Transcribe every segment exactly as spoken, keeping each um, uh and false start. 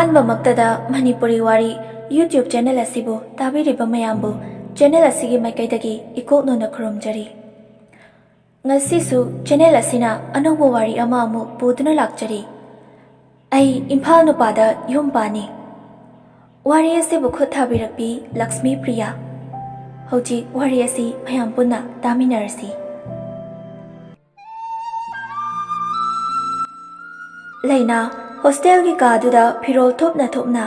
ꯑꯍꯥꯟꯕꯃꯛꯇꯗ ꯃꯅꯤꯄꯨꯔꯤ ꯋꯥꯔꯤ YouTube channel ꯑꯁꯤꯕꯨ ꯇꯥꯕꯤꯔꯤꯕ ꯃꯌꯥꯝꯕꯨ ꯆꯦꯅꯦꯜ ꯑꯁꯤꯒꯤ ꯃꯥꯏꯀꯩꯗꯒꯤ ꯏꯀꯣꯛꯅꯣꯅ ꯈꯨꯔꯨꯝꯖꯔꯤ꯫ ꯉꯁꯤꯁꯨ ꯆꯦꯅꯦꯜ ꯑꯁꯤꯅ ꯑꯅꯧꯕ ꯋꯥꯔꯤ ꯑꯃ ꯑꯃꯨꯛ ꯄꯨꯗꯨꯅ ꯂꯥꯛꯆꯔꯤ꯫ ꯑꯩ ꯏꯝꯐꯥꯜ ꯅꯨꯄꯥꯗ ꯌꯨꯝ ꯄꯥꯅꯤ꯫ ꯋꯥꯔꯤ ꯑꯁꯤꯕꯨ ꯈꯨꯠ ꯊꯥꯕꯤꯔꯛꯄꯤ ꯂꯛꯁꯃꯤ ꯄ꯭ꯔꯤꯌꯥ꯫ ꯍꯧꯖꯤꯛ ꯋꯥꯔꯤ ꯑꯁꯤ ꯃꯌꯥꯝ ꯄꯨꯟꯅ ꯇꯥꯃꯤꯟꯅꯔꯁꯤ꯫ ꯂꯩꯅꯥ ꯍꯣꯁꯇꯦꯜꯒꯤ ꯀꯥꯗꯨꯗ ꯐꯤꯔꯣꯜ ꯊꯨꯞꯅ ꯊꯨꯞꯅ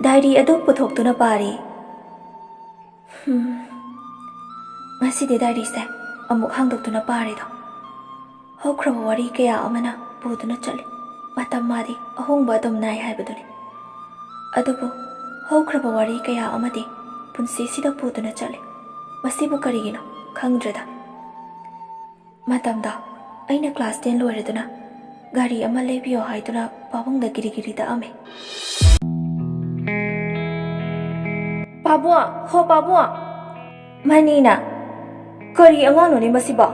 ꯗꯥꯏꯔꯤ ꯑꯗꯨ ꯄꯨꯊꯣꯛꯇꯨꯅ ꯄꯥꯔꯤ꯫ ꯍꯝ, ꯉꯁꯤꯗꯤ ꯗꯥꯏꯔꯤꯁꯦ ꯑꯃꯨꯛ ꯍꯥꯡꯗꯣꯛꯇꯨꯅ ꯄꯥꯔꯦꯗꯣ꯫ ꯍꯧꯈ꯭ꯔꯕ ꯋꯥꯔꯤ ꯀꯌꯥ ꯑꯃꯅ ꯄꯨꯗꯨꯅ ꯆꯠꯂꯤ꯫ ꯃꯇꯝ ꯃꯥꯗꯤ ꯑꯍꯣꯡꯕ ꯑꯗꯨꯝ ꯅꯥꯏ ꯍꯥꯏꯕꯗꯨꯅꯤ꯫ ꯑꯗꯨꯕꯨ ꯍꯧꯈ꯭ꯔꯕ ꯋꯥꯔꯤ ꯀꯌꯥ ꯑꯃꯗꯤ ꯄꯨꯟꯁꯤꯁꯤꯗ ꯄꯨꯗꯨꯅ ꯆꯠꯂꯤ꯫ ꯃꯁꯤꯕꯨ ꯀꯔꯤꯒꯤꯅꯣ ꯈꯪꯗ꯭ꯔꯦꯗ꯫ ꯃꯇꯝꯗꯣ ꯑꯩꯅ ꯀ꯭ꯂꯥꯁ ꯇꯦꯟ ꯂꯣꯏꯔꯗꯨꯅ ꯒꯥꯔꯤ ꯑꯃ ꯂꯩꯕꯤꯌꯣ ꯍꯥꯏꯗꯨꯅ ꯄꯥꯕꯨꯡꯗ ꯒꯤꯔꯤ ꯒꯤꯔꯤ ꯇꯛꯑꯝꯃꯤ꯫ ꯄꯥꯕꯨꯡ, ꯍꯣ ꯄꯥꯕꯨꯡ! ꯃꯅꯤꯅ, "ꯀꯔꯤ ꯑꯉꯥꯡꯅꯣꯅꯦ ꯃꯁꯤꯕꯣ?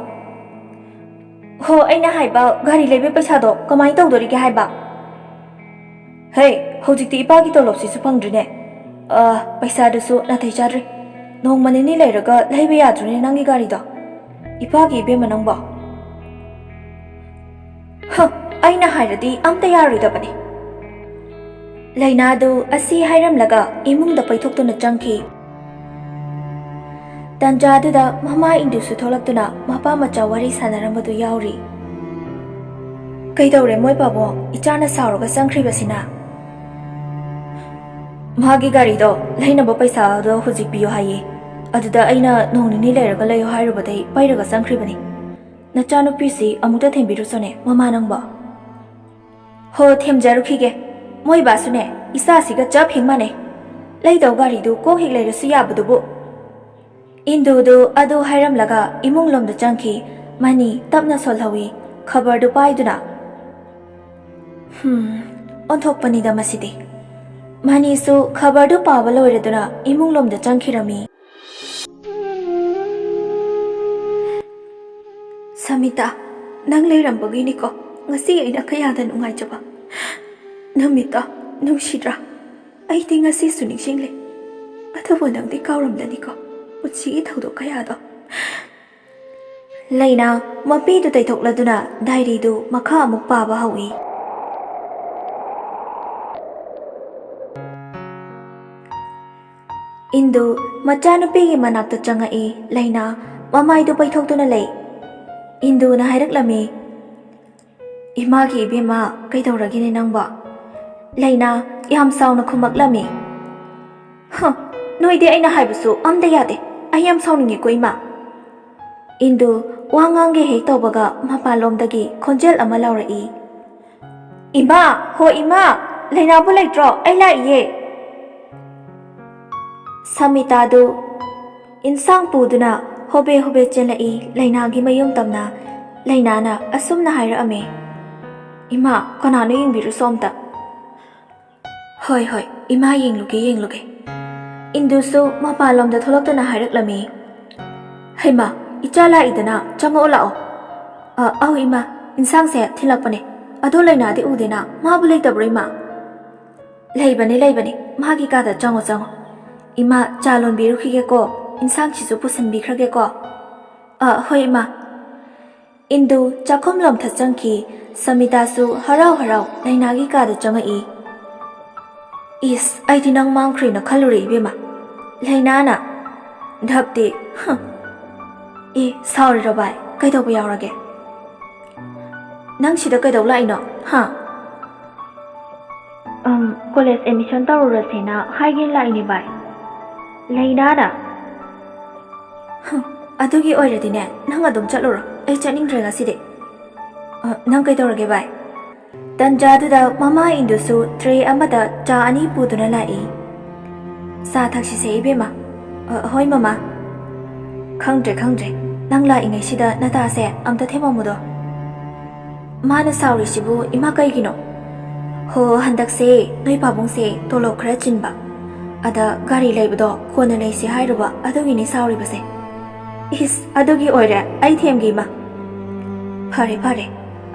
ꯍꯣ, ꯑꯩꯅ ꯍꯥꯏꯕ ꯒꯥꯔꯤ ꯂꯩꯕ ꯄꯩꯁꯥꯗꯣ ꯀꯃꯥꯏꯅ ꯇꯧꯗꯣꯔꯤꯒꯦ ꯍꯥꯏꯕ?" "ꯍꯦ, ꯍꯧꯖꯤꯛꯇꯤ ꯏꯄꯥꯒꯤ ꯇꯣꯂꯣꯞꯁꯤꯁꯨ ꯐꯪꯗ꯭ꯔꯤꯅꯦ꯫ ꯑ, ꯄꯩꯁꯥꯗꯨꯁꯨ ꯅꯥꯇꯩ ꯆꯥꯗ꯭ꯔꯤ꯫ ꯅꯣꯡꯃ ꯅꯤꯅꯤ ꯂꯩꯔꯒ ꯂꯩꯕ ꯌꯥꯗ꯭ꯔꯣꯅꯦ ꯅꯪꯒꯤ ꯒꯥꯔꯤꯗꯣ? ꯏꯄꯥꯒꯤ ꯏꯕꯦꯝꯃ ꯅꯪꯕꯣ?" "ꯍ, ꯑꯩꯅ ꯍꯥꯏꯔꯗꯤ ꯑꯝꯇ ꯌꯥꯔꯣꯏꯗꯕꯅꯤ꯫" ꯂꯩꯅꯥꯗꯨ ꯑꯁꯤ ꯍꯥꯏꯔꯝꯂꯒ ꯏꯃꯨꯡꯗ ꯄꯩꯊꯣꯛꯇꯨꯅ ꯆꯪꯈꯤ꯫ ꯇꯟꯖꯥꯗꯨꯗ ꯃꯃꯥ ꯏꯟꯗꯨꯁꯨ ꯊꯣꯛꯂꯛꯇꯨꯅ ꯃꯄꯥ ꯃꯆꯥ ꯋꯥꯔꯤ ꯁꯥꯟꯅꯔꯝꯕꯗꯨ ꯌꯥꯎꯔꯤ꯫ "ꯀꯩꯗꯧꯔꯦ ꯃꯣꯏ ꯄꯥꯕꯨꯡ? ꯏꯆꯥꯅ ꯁꯥꯎꯔꯒ ꯆꯪꯈ꯭ꯔꯤꯕꯁꯤꯅ?" "ꯃꯥꯒꯤ ꯒꯥꯔꯤꯗꯣ ꯂꯩꯅꯕ ꯄꯩꯁꯥꯗꯣ ꯍꯧꯖꯤꯛ ꯄꯤꯌꯣ ꯍꯥꯏꯌꯦ꯫ ꯑꯗꯨꯗ ꯑꯩꯅ ꯅꯣꯡ ꯅꯤꯅꯤ ꯂꯩꯔꯒ ꯂꯩꯌꯣ ꯍꯥꯏꯔꯨꯕꯗꯩ ꯄꯩꯔꯒ ꯆꯪꯈ꯭ꯔꯤꯕꯅꯤ꯫ ꯅꯆꯥꯅꯨꯄꯤꯁꯤ ꯑꯃꯨꯛꯇ ꯊꯦꯝꯕꯤꯔꯨꯆꯣꯅꯦ, ꯃꯃꯥ ꯅꯪꯕꯣ?" "ꯍꯣ, ꯊꯦꯝꯖꯔꯨꯈꯤꯒꯦ꯫ ꯃꯣꯏ ꯕꯥꯁꯨꯅꯦ, ꯏꯆꯥꯁꯤꯒ ꯆꯞ ꯍꯦꯛ ꯃꯥꯟꯅꯩ꯫ ꯂꯩꯗꯧ ꯒꯥꯔꯤꯗꯨ ꯀꯣꯛ ꯍꯦꯛ ꯂꯩꯔꯁꯨ ꯌꯥꯕꯗꯨꯕꯨ꯫" ꯏꯟꯗꯨꯗꯨ ꯑꯗꯨ ꯍꯥꯏꯔꯝꯂꯒ ꯏꯃꯨꯡꯂꯣꯝꯗ ꯆꯪꯈꯤ꯫ ꯃꯅꯤ ꯇꯞꯅ ꯁꯣꯜꯍꯧꯏ, ꯈꯕꯔꯗꯨ ꯄꯥꯏꯗꯨꯅ꯫ ꯍꯝ, ꯑꯣꯟꯊꯣꯛꯄꯅꯤꯗ ꯃꯁꯤꯗꯤ꯫ ꯃꯅꯤꯁꯨ ꯈꯕꯔꯗꯨ ꯄꯥꯕ ꯂꯣꯏꯔꯗꯨꯅ ꯏꯃꯨꯡꯂꯣꯝꯗ ꯆꯪꯈꯤꯔꯝꯃꯤ꯫ "ꯁꯃꯤꯇꯥ, ꯅꯪ ꯂꯩꯔꯝꯕꯒꯤꯅꯤꯀꯣ ꯉꯁꯤ ꯑꯩꯅ ꯀꯌꯥꯗ ꯅꯨꯡꯉꯥꯏꯖꯕ꯫ ꯅꯨꯃꯤꯠꯇꯣ ꯅꯨꯡꯁꯤꯗ꯭ꯔꯥ? ꯑꯩꯗꯤ ꯉꯁꯤꯁꯨ ꯅꯤꯡꯁꯤꯡꯂꯦ꯫ ꯑꯗꯨꯕꯨ ꯅꯪꯗꯤ ꯀꯥꯎꯔꯝꯂꯅꯤꯀꯣ, ꯄꯨꯟꯁꯤꯒꯤ ꯊꯧꯗꯣꯛ ꯀꯌꯥꯗꯣ꯫ ꯂꯩꯅꯥ ꯃꯄꯤꯗꯨ ꯇꯩꯊꯣꯛꯂꯗꯨꯅ ꯗꯥꯏꯔꯤꯗꯨ ꯃꯈꯥ ꯑꯃꯨꯛ ꯄꯥꯕ ꯍꯧꯏ꯫ ꯏꯟꯗꯨ ꯃꯆꯥꯅꯨꯄꯤꯒꯤ ꯃꯅꯥꯛꯇ ꯆꯪꯉꯛꯏ꯫ ꯂꯩꯅꯥ ꯃꯃꯥꯏꯗꯨ ꯄꯩꯊꯣꯛꯇꯨꯅ ꯂꯩ꯫ ꯏꯟꯗꯨꯅ ꯍꯥꯏꯔꯛꯂꯝꯃꯤ, "ꯏꯃꯥꯒꯤ ꯏꯕꯦꯝꯃ, ꯀꯩꯗꯧꯔꯒꯦꯅꯦ ꯅꯪꯕꯣ?" ꯂꯩꯅꯥ ꯌꯥꯝ ꯁꯥꯎꯅ ꯈꯨꯝꯃꯛꯂꯝꯃꯤ, "ꯍ, ꯅꯣꯏꯗꯤ ꯑꯩꯅ ꯍꯥꯏꯕꯁꯨ ꯑꯝꯇ ꯌꯥꯗꯦ꯫ ꯑꯩ ꯌꯥꯝ ꯁꯥꯎꯅꯤꯡꯉꯦꯀꯣ, ꯏꯃꯥ꯫" ꯏꯟꯗꯨ ꯋꯥ ꯉꯥꯡꯒꯦ ꯍꯦꯛ ꯇꯧꯕꯒ ꯃꯄꯥꯟꯂꯣꯝꯗꯒꯤ ꯈꯣꯟꯖꯦꯜ ꯑꯃ ꯂꯥꯎꯔꯛꯏ, "ꯏꯃꯥ, ꯍꯣ ꯏꯃꯥ, ꯂꯩꯅꯥꯕꯨ ꯂꯩꯇ꯭ꯔꯣ? ꯑꯩ ꯂꯥꯛꯏꯌꯦ꯫" ꯁꯃꯤꯇꯥꯗꯨ ꯏꯟꯁꯥꯡ ꯄꯨꯗꯨꯅ ꯍꯣꯕꯦ ꯍꯣꯕꯦ ꯆꯦꯜꯂꯛꯏ꯫ ꯂꯩꯅꯥꯒꯤ ꯃꯌꯨꯝ ꯇꯝꯅ ꯂꯩꯅꯥꯅ ꯑꯁꯨꯝꯅ ꯍꯥꯏꯔꯛꯑꯝꯃꯤ, "ꯏꯃꯥ, ꯀꯅꯥꯅꯣ ꯌꯦꯡꯕꯤꯔꯨꯁꯣ ꯑꯝꯇ꯫" "ꯍꯣꯏ, ꯍꯣꯏ, ꯏꯃꯥ, ꯌꯦꯡꯂꯨꯒꯦ, ꯌꯦꯡꯂꯨꯒꯦ꯫" ꯏꯟꯗꯨꯁꯨ ꯃꯄꯥꯟꯂꯣꯝꯗ ꯊꯣꯛꯂꯛꯇꯨꯅ ꯍꯥꯏꯔꯛꯂꯝꯃꯤ, "ꯍꯩꯃꯥ, ꯏꯆꯥ ꯂꯥꯛꯏꯗꯅ, ꯆꯪꯉꯛꯑꯣ ꯂꯥꯛꯑꯣ꯫" "ꯑ, ꯑꯧ ꯏꯃꯥ, ꯏꯟꯁꯥꯡꯁꯦ ꯊꯤꯜꯂꯛꯄꯅꯦ꯫ ꯑꯗꯣ ꯂꯩꯅꯥꯗꯤ ꯎꯗꯦꯅ, ꯃꯥꯕꯨ ꯂꯩꯇꯕ꯭ꯔꯣ ꯏꯃꯥ?" "ꯂꯩꯕꯅꯦ, ꯂꯩꯕꯅꯦ, ꯃꯥꯒꯤ ꯀꯥꯗ ꯆꯪꯉꯣ, ꯆꯪꯉꯣ꯫ ꯏꯃꯥ, ꯆꯥ ꯂꯣꯟꯕꯤꯔꯨꯈꯤꯒꯦꯀꯣ, ꯏꯟꯁꯥꯡꯁꯤꯁꯨ ꯄꯨꯁꯤꯟꯕꯤꯈ꯭ꯔꯒꯦꯀꯣ꯫" "ꯑ, ꯍꯣꯏ ꯏꯃꯥ꯫" ꯏꯟꯗꯨ ꯆꯥꯛꯈꯨꯝꯂꯣꯝꯗ ꯆꯪꯈꯤ꯫ ꯁꯃꯤꯇꯥꯁꯨ ꯍꯔꯥꯎ ꯍꯔꯥꯎ ꯂꯩꯅꯥꯒꯤ ꯀꯥꯗ ꯆꯪꯉꯛꯏ꯫ "ꯏꯁ, ꯑꯩꯗꯤ ꯅꯪ ꯃꯥꯡꯈ꯭ꯔꯦꯅ ꯈꯜꯂꯨꯔꯦ ꯏꯕꯦꯝꯃ꯫" ꯂꯩꯅꯥꯅ, "ꯙꯞꯇꯤ, ꯍ꯫" "ꯑꯦ, ꯁꯥꯎꯔꯤꯔꯣ ꯚꯥꯏ? ꯀꯩꯗꯧꯕ ꯌꯥꯎꯔꯒꯦ? ꯅꯪ ꯁꯤꯗ ꯀꯩꯗꯧ ꯂꯥꯛꯏꯅꯣ, ꯍꯥ?" "ꯑꯝ, ꯀꯣꯂꯦꯖ ꯑꯦꯗꯃꯤꯁꯟ ꯇꯧꯔꯨꯔꯁꯦꯅ ꯍꯥꯏꯒꯦꯅ ꯂꯥꯛꯏꯅꯦ ꯚꯥꯏ꯫" ꯂꯩꯅꯥꯅ, "ꯍ, ꯑꯗꯨꯒꯤ ꯑꯣꯏꯔꯗꯤꯅꯦ, ꯅꯪ ꯑꯗꯨꯝ ꯆꯠꯂꯨꯔꯣ꯫ ꯑꯩ ꯆꯠꯅꯤꯡꯗ꯭ꯔꯦ ꯉꯁꯤꯗꯤ꯫ ꯑ, ꯅꯪ ꯀꯩꯗꯧꯔꯒꯦ ꯚꯥꯏ?" ꯇꯟꯖꯥꯗꯨꯗ ꯃꯃꯥ ꯏꯟꯗꯨꯁꯨ ꯇ꯭ꯔꯦ ꯑꯃꯗ ꯆꯥ ꯑꯅꯤ ꯄꯨꯗꯨꯅ ꯂꯥꯛꯏ꯫ "ꯆꯥ ꯊꯛꯁꯤꯁꯦ ꯏꯕꯦꯝꯃ꯫" "ꯑ, ꯍꯣꯏ ꯃꯃꯥ꯫" "ꯈꯪꯗ꯭ꯔꯦ, ꯈꯪꯗ꯭ꯔꯦ, ꯅꯪ ꯂꯥꯛꯏꯉꯩꯁꯤꯗ ꯅꯇꯥꯁꯦ ꯑꯝꯇ ꯊꯦꯝꯃꯝꯃꯨꯗꯣ꯫" "ꯃꯥꯅ ꯁꯥꯎꯔꯤꯁꯤꯕꯨ ꯏꯃꯥ ꯀꯩꯒꯤꯅꯣ?" "ꯍꯣ, ꯍꯟꯗꯛꯁꯦ ꯅꯣꯏ ꯄꯥꯕꯨꯡꯁꯦ ꯇꯣꯂꯣꯞ ꯈꯔ ꯆꯤꯟꯕ, ꯑꯗ ꯒꯥꯔꯤ ꯂꯩꯕꯗꯣ ꯀꯣꯟꯅ ꯂꯩꯁꯦ ꯍꯥꯏꯔꯨꯕ, ꯑꯗꯨꯒꯤꯅꯤ ꯁꯥꯎꯔꯤꯕꯁꯦ꯫" "ꯏꯁ, ꯑꯗꯨꯒꯤ ꯑꯣꯏꯔꯦ, ꯑꯩ ꯊꯦꯝꯒꯦ ꯏꯃꯥ꯫" "ꯐꯔꯦ, ꯐꯔꯦ,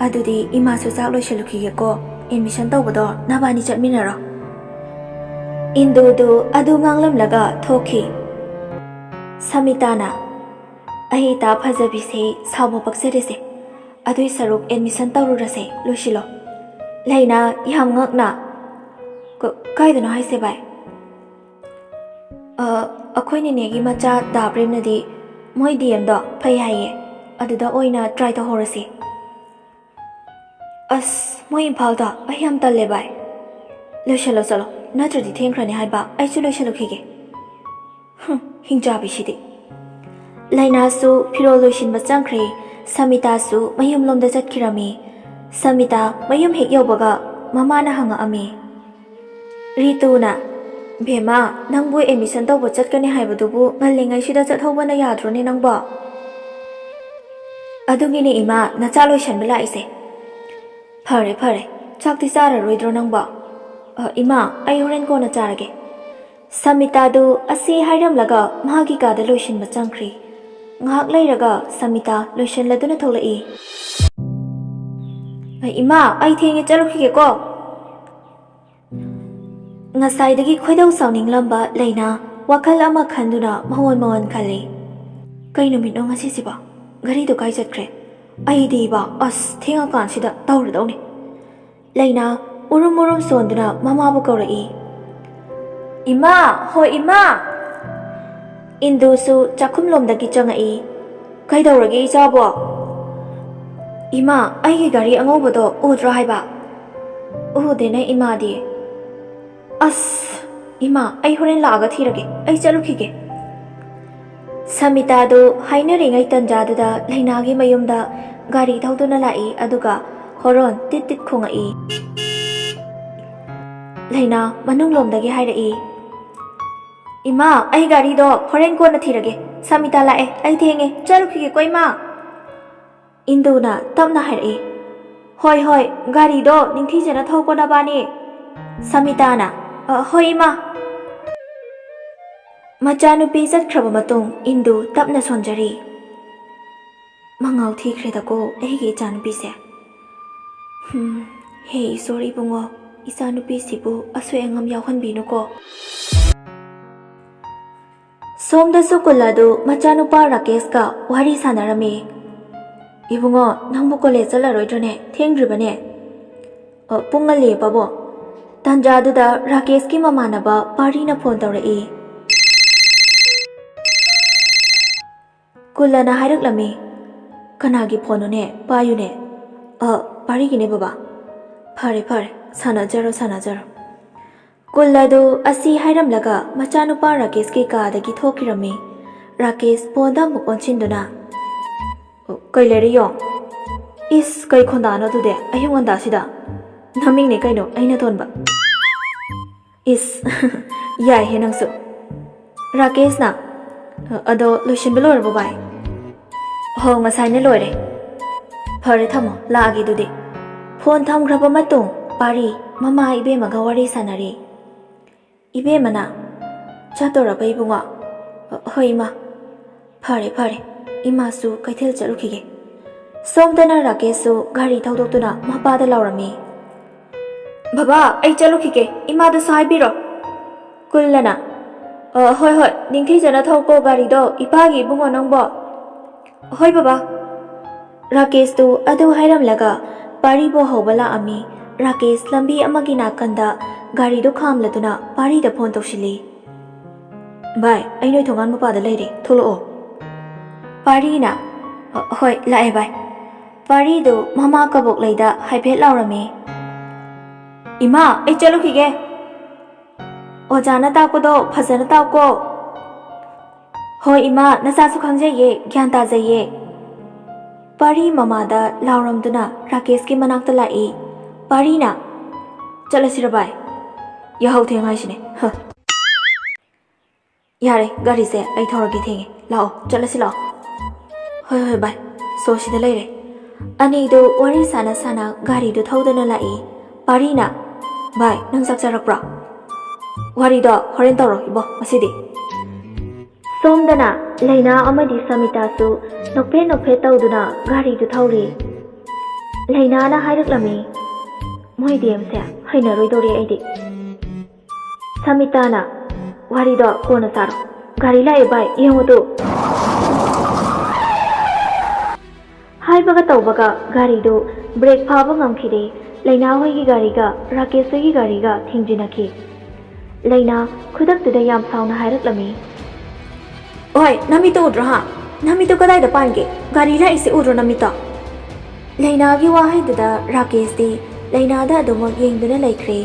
ꯑꯗꯨꯗꯤ ꯏꯃꯥꯁꯨ ꯆꯥꯛ ꯂꯣꯏꯁꯤꯜꯂꯨꯈꯤꯒꯦꯀꯣ꯫" ꯑꯦꯗꯃꯤꯁꯟ ꯇꯧꯕꯗꯣ ꯅꯕꯥꯅꯤ ꯆꯠꯃꯤꯟꯅꯔꯣ꯫ ꯏꯟꯗꯨꯗꯨ ꯑꯗꯨ ꯉꯥꯡꯂꯝꯂꯒ ꯊꯣꯛꯈꯤ꯫ ꯁꯃꯤꯇꯥꯅ, "ꯑꯩ ꯏꯇꯥ ꯐꯖꯕꯤꯁꯦ ꯁꯥꯎꯕ ꯄꯛꯆꯔꯦꯁꯦ꯫ ꯑꯗꯨꯏ ꯁꯔꯨꯛ ꯑꯦꯗꯃꯤꯁꯟ ꯇꯧꯔꯨꯔꯁꯦ, ꯂꯣꯏꯁꯤꯜꯂꯣ꯫" ꯂꯩꯅꯥ ꯌꯥꯝ ꯉꯛꯅ, "ꯀ-, ꯀꯥꯏꯗꯅꯣ ꯍꯥꯏꯁꯦ ꯚꯥꯏ?" "ꯑ, ꯑꯩꯈꯣꯏ ꯅꯦꯅꯦꯒꯤ ꯃꯆꯥ ꯗꯥ ꯄ꯭ꯔꯦꯝꯅꯗꯤ ꯃꯣꯏ ꯗꯤ ꯑꯦꯝꯗꯣ ꯐꯩ ꯍꯥꯏꯌꯦ, ꯑꯗꯨꯗ ꯑꯣꯏꯅ ꯇ꯭ꯔꯥꯏ ꯇꯧꯍꯧꯔꯁꯤ꯫" "ꯑꯁ, ꯃꯣꯏ ꯏꯝꯐꯥꯜꯗ ꯑꯩ ꯌꯥꯝ ꯇꯜꯂꯦ ꯚꯥꯏ꯫" "ꯂꯣꯏꯁꯜꯂꯣ ꯆꯠꯂꯣ, ꯅꯠꯇ꯭ꯔꯗꯤ ꯊꯦꯡꯈ꯭ꯔꯅꯤ ꯍꯥꯏꯕ, ꯑꯩꯁꯨ ꯂꯣꯏꯁꯜꯂꯨꯈꯤꯒꯦ꯫" "ꯍꯨꯝ, ꯍꯤꯡꯆꯥꯕꯤꯁꯤꯗꯤ꯫" ꯂꯩꯅꯥꯁꯨ ꯐꯤꯔꯣꯜ ꯂꯣꯏꯁꯤꯟꯕ ꯆꯪꯈ꯭ꯔꯦ꯫ ꯁꯃꯤꯇꯥꯁꯨ ꯃꯌꯨꯝꯂꯣꯝꯗ ꯆꯠꯈꯤꯔꯝꯃꯤ꯫ ꯁꯃꯤꯇꯥ ꯃꯌꯨꯝ ꯍꯦꯛ ꯌꯧꯕꯒ ꯃꯃꯥꯅ ꯍꯪꯉꯛꯑꯝꯃꯤ꯫ ꯔꯤꯇꯨꯅ, "ꯕꯦꯝꯃ, ꯅꯪꯕꯨ ꯑꯦꯗꯃꯤꯁꯟ ꯇꯧꯕ ꯆꯠꯀꯅꯤ ꯍꯥꯏꯕꯗꯨꯕꯨ ꯉꯜꯂꯤꯉꯩꯁꯤꯗ ꯆꯠꯍꯧꯕꯅ ꯌꯥꯗ꯭ꯔꯣꯅꯦ ꯅꯪꯕꯣ?" "ꯑꯗꯨꯒꯤꯅꯦ ꯏꯃꯥ, ꯅꯆꯥ ꯂꯣꯏꯁꯟꯕ ꯂꯥꯛꯏꯁꯦ꯫" "ꯐꯔꯦ ꯐꯔꯦ, ꯆꯥꯛꯇꯤ ꯆꯥꯔꯔꯣꯏꯗ꯭ꯔꯣ ꯅꯪꯕꯣ?" "ꯑ, ꯏꯃꯥ, ꯑꯩ ꯍꯣꯔꯦꯟ ꯀꯣꯟꯅ ꯆꯥꯔꯒꯦ꯫" ꯁꯃꯤꯇꯥꯗꯨ ꯑꯁꯤ ꯍꯥꯏꯔꯝꯂꯒ ꯃꯥꯒꯤ ꯀꯥꯗ ꯂꯣꯏꯁꯤꯟꯕ ꯆꯪꯈ꯭ꯔꯤ꯫ ꯉꯥꯏꯍꯥꯛ ꯂꯩꯔꯒ ꯁꯃꯤꯇꯥ ꯂꯣꯏꯁꯤꯜꯂꯗꯨꯅ ꯊꯣꯛꯂꯛꯏ꯫ "ꯑ, ꯏꯃꯥ, ꯑꯩ ꯊꯦꯡꯉꯦ, ꯆꯠꯂꯨꯈꯤꯒꯦꯀꯣ꯫" ꯉꯁꯥꯏꯗꯒꯤ ꯈꯣꯏꯗꯧ ꯁꯥꯎꯅꯤꯡꯂꯝꯕ ꯂꯩꯅꯥ ꯋꯥꯈꯜ ꯑꯃ ꯈꯟꯗꯨꯅ ꯃꯑꯣꯟ ꯃꯑꯣꯟ ꯈꯜꯂꯤ꯫ "ꯀꯩ ꯅꯨꯃꯤꯠꯅꯣ ꯉꯁꯤꯁꯤꯕꯣ? ꯘꯔꯤꯗꯨ ꯀꯥꯏ ꯆꯠꯈ꯭ꯔꯦ? ꯑꯩꯗꯤꯕ, ꯑꯁ, ꯊꯦꯡꯉꯀꯥꯟꯁꯤꯗ ꯇꯧꯔꯗꯧꯅꯤ꯫" ꯂꯩꯅꯥ ꯎꯔꯨꯝ ꯎꯔꯨꯝ ꯁꯣꯟꯗꯨꯅ ꯃꯃꯥꯕꯨ ꯀꯧꯔꯛꯏ꯫ "ꯏꯃꯥ! ꯍꯣ ꯏꯃꯥ!" ꯏꯟꯗꯨꯁꯨ ꯆꯥꯛꯈꯨꯝꯂꯣꯝꯗꯒꯤ ꯆꯪꯉꯛꯏ꯫ "ꯀꯩꯗꯧꯔꯒꯦ ꯏꯆꯥꯕꯣ?" "ꯏꯃꯥ, ꯑꯩꯒꯤ ꯒꯥꯔꯤ ꯑꯉꯧꯕꯗꯣ ꯎꯗ꯭ꯔꯣ ꯍꯥꯏꯕ?" "ꯎꯗꯦꯅꯦ ꯏꯃꯥꯗꯤ꯫" "ꯑꯁ, ꯏꯃꯥ, ꯑꯩ ꯍꯣꯔꯦꯟ ꯂꯥꯛꯑꯒ ꯊꯤꯔꯒꯦ, ꯑꯩ ꯆꯠꯂꯨꯈꯤꯒꯦ꯫" ꯁꯃꯤꯇꯥꯗꯨ ꯍꯥꯏꯅꯔꯤꯉꯩ ꯇꯟꯖꯥꯗꯨꯗ ꯂꯩꯅꯥꯒꯤ ꯃꯌꯨꯝꯗ ꯒꯥꯔꯤ ꯊꯧꯗꯨꯅ ꯂꯥꯛꯏ, ꯑꯗꯨꯒ ꯍꯣꯔꯣꯟ ꯇꯤꯠ ꯇꯤꯠ ꯈꯣꯡꯉꯛꯏ꯫ ꯂꯩꯅꯥ ꯃꯅꯨꯡꯂꯣꯝꯗꯒꯤ ꯍꯥꯏꯔꯛꯏ, "ꯏꯃꯥ, ꯑꯩ ꯒꯥꯔꯤꯗꯣ ꯍꯣꯔꯦꯟ ꯀꯣꯟꯅ ꯊꯤꯔꯒꯦ꯫ ꯁꯃꯤꯇꯥ ꯂꯥꯛꯑꯦ, ꯑꯩ ꯊꯦꯡꯉꯦ, ꯆꯠꯂꯨꯈꯤꯒꯦꯀꯣ ꯏꯃꯥ꯫" ꯏꯟꯗꯨꯅ ꯇꯞꯅ ꯍꯥꯏꯔꯛꯏ, "ꯍꯣꯏ, ꯍꯣꯏ, ꯒꯥꯔꯤꯗꯣ ꯅꯤꯡꯊꯤꯖꯅ ꯊꯧꯀꯣ ꯅꯕꯥꯅꯤ꯫" ꯁꯃꯤꯇꯥꯅ, "ꯑ, ꯍꯣꯏ ꯏꯃꯥ꯫" ꯃꯆꯥꯅꯨꯄꯤ ꯆꯠꯈ꯭ꯔꯕ ꯃꯇꯨꯡ ꯏꯟꯗꯨ ꯇꯞꯅ ꯁꯣꯟꯖꯔꯤ꯫ "ꯃꯉꯥꯎ ꯊꯤꯈ꯭ꯔꯦꯗꯀꯣ ꯑꯩꯒꯤ ꯏꯆꯥꯅꯨꯄꯤꯁꯦ꯫ ꯍꯨꯝ, ꯍꯦ ꯏꯁꯣꯔ ꯏꯕꯨꯡꯉꯣ, ꯏꯆꯥꯅꯨꯄꯤꯁꯤꯕꯨ ꯑꯁꯣꯏ ꯑꯉꯥꯝ ꯌꯥꯎꯍꯟꯕꯤꯅꯨꯀꯣ꯫ ꯁꯣꯝꯗꯁꯨ ꯀꯨꯜ ꯑꯗꯨ ꯃꯆꯥꯅꯨꯄꯥ ꯔꯥꯀꯦꯁꯀ ꯋꯥꯔꯤ ꯁꯥꯟꯅꯔꯝꯃꯤ꯫ "ꯏꯕꯨꯡꯉꯣ, ꯅꯪꯕꯨ ꯀꯣꯂꯦꯖ ꯆꯠꯂꯔꯣꯏꯗ꯭ꯔꯅꯦ? ꯊꯦꯡꯗ꯭ꯔꯤꯕꯅꯦ?" "ꯑ, ꯄꯨꯡ ꯉꯜꯂꯤꯌꯦ ꯄꯥꯕꯨꯡ꯫" ꯇꯥꯟꯖꯥꯗꯨꯗ ꯔꯥꯀꯦꯁꯀꯤ ꯃꯃꯥꯟꯅꯕ ꯄꯥꯔꯤꯅ ꯐꯣꯟ ꯇꯧꯔꯛꯏ꯫ ꯀꯨꯜꯂꯅ ꯍꯥꯏꯔꯛꯂꯝꯃꯤ꯫ "ꯀꯅꯥꯒꯤ ꯐꯣꯟꯅꯣꯅꯦ? ꯄꯥꯏꯌꯨꯅꯦ꯫" "ꯑ, ꯄꯥꯔꯤꯒꯤꯅꯦ ꯕꯕꯥ꯫" "ꯐꯔꯦ ꯐꯔꯦ, ꯁꯥꯟꯅꯖꯔꯣ ꯁꯥꯟꯅꯖꯔꯣ꯫" ꯀꯨꯜ ꯑꯗꯨ ꯑꯁꯤ ꯍꯥꯏꯔꯝꯂꯒ ꯃꯆꯥꯅꯨꯄꯥ ꯔꯥꯀꯦꯁꯀꯤ ꯀꯥꯗꯒꯤ ꯊꯣꯛꯈꯤꯔꯝꯃꯤ꯫ ꯔꯥꯀꯦꯁ ꯐꯣꯟꯗ ꯑꯃꯨꯛ ꯑꯣꯟꯁꯤꯟꯗꯨꯅ, "ꯑꯣ, ꯀꯩ ꯂꯩꯔꯦ ꯌꯣꯡ?" "ꯏꯁ, ꯀꯩ ꯈꯣꯟꯗꯥꯅꯣ ꯑꯗꯨꯗꯤ ꯑꯌꯨꯛ ꯉꯟꯇꯥꯁꯤꯗ?" "ꯅꯃꯤꯡꯅꯦ ꯀꯩꯅꯣ ꯑꯩꯅ ꯊꯣꯟꯕ꯫" "ꯏꯁ, ꯌꯥꯏꯍꯦ ꯅꯪꯁꯨ꯫" ꯔꯥꯀꯦꯁꯅ, "ꯑꯗꯣ ꯂꯣꯏꯁꯤꯟꯕ ꯂꯣꯏꯔꯕꯣ ꯚꯥꯏ?" "ꯍꯣ, ꯉꯁꯥꯏꯅ ꯂꯣꯏꯔꯦ꯫" "ꯐꯔꯦ, ꯊꯝꯃꯣ, ꯂꯥꯛꯑꯒꯦ ꯑꯗꯨꯗꯤ꯫" ꯐꯣꯟ ꯊꯝꯈ꯭ꯔꯕ ꯃꯇꯨꯡ ꯄꯥꯔꯤ ꯃꯃꯥ ꯏꯕꯦꯝꯃꯒ ꯋꯥꯔꯤ ꯁꯥꯟꯅꯔꯤ꯫ ꯏꯕꯦꯝꯃꯅ, "ꯆꯠꯇꯣꯔꯕ ꯏꯕꯨꯡꯉꯣ?" "ꯍꯣꯏ ꯏꯃꯥ꯫" "ꯐꯔꯦ ꯐꯔꯦ, ꯏꯃꯥꯁꯨ ꯀꯩꯊꯦꯜ ꯆꯠꯂꯨꯈꯤꯒꯦ꯫" ꯁꯣꯝꯗꯅ ꯔꯥꯀꯦꯁꯁꯨ ꯒꯥꯔꯤ ꯊꯧꯗꯣꯛꯇꯨꯅ ꯃꯄꯥꯗ ꯂꯥꯎꯔꯝꯃꯤ꯫ "ꯕꯕꯥ, ꯑꯩ ꯆꯠꯂꯨꯈꯤꯒꯦ, ꯏꯃꯥꯗꯁꯨ ꯍꯥꯏꯕꯤꯔꯣ꯫" ꯀꯨꯜꯂꯅ, "ꯑ, ꯍꯣꯏ ꯍꯣꯏ, ꯅꯤꯡꯊꯤꯖꯅ ꯊꯧꯀꯣ ꯒꯥꯔꯤꯗꯣ, ꯏꯄꯥꯒꯤ ꯏꯕꯨꯡꯉꯣ ꯅꯪꯕꯣ꯫" "ꯍꯣꯏ ꯕꯕꯥ꯫" ꯔꯥꯀꯦꯁꯇꯨ ꯑꯗꯨ ꯍꯥꯏꯔꯝꯂꯒ ꯄꯥꯔꯤꯕꯨ ꯍꯧꯕ ꯂꯥꯛꯑꯝꯃꯤ꯫ ꯔꯥꯀꯦꯁ ꯂꯝꯕꯤ ꯑꯃꯒꯤ ꯅꯥꯀꯟꯗ ꯒꯥꯔꯤꯗꯨ ꯈꯥꯝꯂꯗꯨꯅ ꯄꯥꯔꯤꯗ ꯐꯣꯟ ꯇꯧꯁꯤꯜꯂꯤ꯫ "ꯚꯥꯏ, ꯑꯩ ꯅꯣꯏ ꯊꯣꯡꯒꯥꯟ ꯃꯄꯥꯗ ꯂꯩꯔꯦ, ꯊꯣꯛꯂꯛꯑꯣ꯫" ꯄꯥꯔꯤꯅ, "ꯑ, ꯍꯣꯏ, ꯂꯥꯛꯑꯦ ꯚꯥꯏ꯫" ꯄꯥꯔꯤꯗꯨ ꯃꯃꯥ ꯀꯕꯣꯛꯂꯩꯗ ꯍꯥꯏꯐꯦꯠ ꯂꯥꯎꯔꯝꯃꯤ꯫ "ꯏꯃꯥ, ꯑꯩ ꯆꯠꯂꯨꯈꯤꯒꯦ꯫ ꯑꯣꯖꯥꯅ ꯇꯥꯛꯄꯗꯣ ꯐꯖꯅ ꯇꯥꯛꯎꯀꯣ꯫" "ꯍꯣꯏ ꯏꯃꯥ, ꯅꯆꯥꯁꯨ ꯈꯪꯖꯩꯌꯦ, ꯒ꯭ꯌꯥꯟ ꯇꯥꯖꯩꯌꯦ꯫" ꯄꯥꯔꯤ ꯃꯃꯥꯗ ꯂꯥꯎꯔꯝꯗꯨꯅ ꯔꯥꯀꯦꯁꯀꯤ ꯃꯅꯥꯛꯇ ꯂꯥꯛꯏ꯫ ꯄꯥꯔꯤꯅ, "ꯆꯠꯂꯁꯤꯔ ꯚꯥꯏ? ꯌꯥꯍꯧ ꯊꯦꯡ ꯍꯥꯏꯁꯤꯅꯦ꯫ ꯍ꯫ ꯌꯥꯔꯦ, ꯒꯥꯔꯤꯁꯦ ꯑꯩ ꯊꯧꯔꯒꯦ, ꯊꯦꯡꯉꯦ꯫ ꯂꯥꯛꯑꯣ, ꯆꯠꯂꯁꯤ ꯂꯥꯛꯑꯣ꯫" "ꯍꯣꯏ ꯍꯣꯏ ꯚꯥꯏ, ꯁꯣ ꯁꯤꯗ ꯂꯩꯔꯦ꯫" ꯑꯅꯤꯗꯨ ꯋꯥꯔꯤ ꯁꯥꯟꯅ ꯁꯥꯟꯅ ꯒꯥꯔꯤꯗꯨ ꯊꯧꯗꯨꯅ ꯂꯥꯛꯏ꯫ ꯄꯥꯔꯤꯅ, "ꯚꯥꯏ, ꯅꯪ ꯆꯥꯛ ꯆꯥꯔꯛꯄ꯭ꯔꯣ?" "ꯋꯥꯔꯤꯗꯣ ꯍꯣꯔꯦꯟ ꯇꯧꯔꯣ ꯏꯕꯣ, ꯉꯁꯤꯗꯤ꯫" ꯁꯣꯝꯗꯅ ꯂꯩꯅꯥ ꯑꯃꯗꯤ ꯁꯃꯤꯇꯥꯁꯨ ꯅꯣꯛꯐꯦꯠ ꯅꯣꯛꯐꯦꯠ ꯇꯧꯗꯨꯅ ꯒꯥꯔꯤꯗꯨ ꯊꯧꯔꯤ꯫ ꯂꯩꯅꯥꯅ ꯍꯥꯏꯔꯛꯂꯝꯃꯤ, ꯃꯣꯏ ꯗꯦꯝꯁꯦ ꯍꯩꯅꯔꯣꯏꯗꯧꯔꯦ ꯑꯩꯗꯤ꯫ ꯁꯃꯤꯇꯥꯅ, "ꯋꯥꯔꯤꯗꯣ ꯀꯣꯟꯅ ꯁꯥꯔꯣ꯫ ꯒꯥꯔꯤ ꯂꯥꯛꯑꯦ ꯚꯥꯏ, ꯌꯦꯡꯉꯨ ꯇꯨ"꯫ ꯍꯥꯏꯕꯒ ꯇꯧꯕꯒ ꯒꯥꯔꯤꯗꯨ ꯕ꯭ꯔꯦꯛ ꯐꯥꯕ ꯉꯝꯈꯤꯗꯦ꯫ ꯂꯩꯅꯥ ꯍꯣꯏꯒꯤ ꯒꯥꯔꯤꯒ ꯔꯥꯀꯦꯁ ꯍꯣꯏꯒꯤ ꯒꯥꯔꯤꯒ ꯊꯦꯡꯖꯤꯟꯅꯈꯤ꯫ ꯂꯩꯅꯥ ꯈꯨꯗꯛꯇꯨꯗ ꯌꯥꯝ ꯁꯥꯎꯅ ꯍꯥꯏꯔꯛꯂꯝꯃꯤ꯫ "ꯑꯣꯏ, ꯅꯃꯤꯠꯇꯣ ꯎꯗ꯭ꯔꯣ ꯍꯥ? ꯅꯃꯤꯠꯇꯣ ꯀꯗꯥꯏꯗ ꯄꯥꯟꯒꯦ? ꯒꯥꯔꯤ ꯂꯥꯛꯏꯁꯦ ꯎꯗ꯭ꯔꯣ ꯅꯃꯤꯠꯇꯣ?" ꯂꯩꯅꯥꯒꯤ ꯋꯥꯍꯩꯗꯨꯗ ꯔꯥꯀꯦꯁꯇꯤ ꯂꯩꯅꯥꯗ ꯑꯗꯨꯃꯛ ꯌꯦꯡꯗꯨꯅ ꯂꯩꯈ꯭ꯔꯦ꯫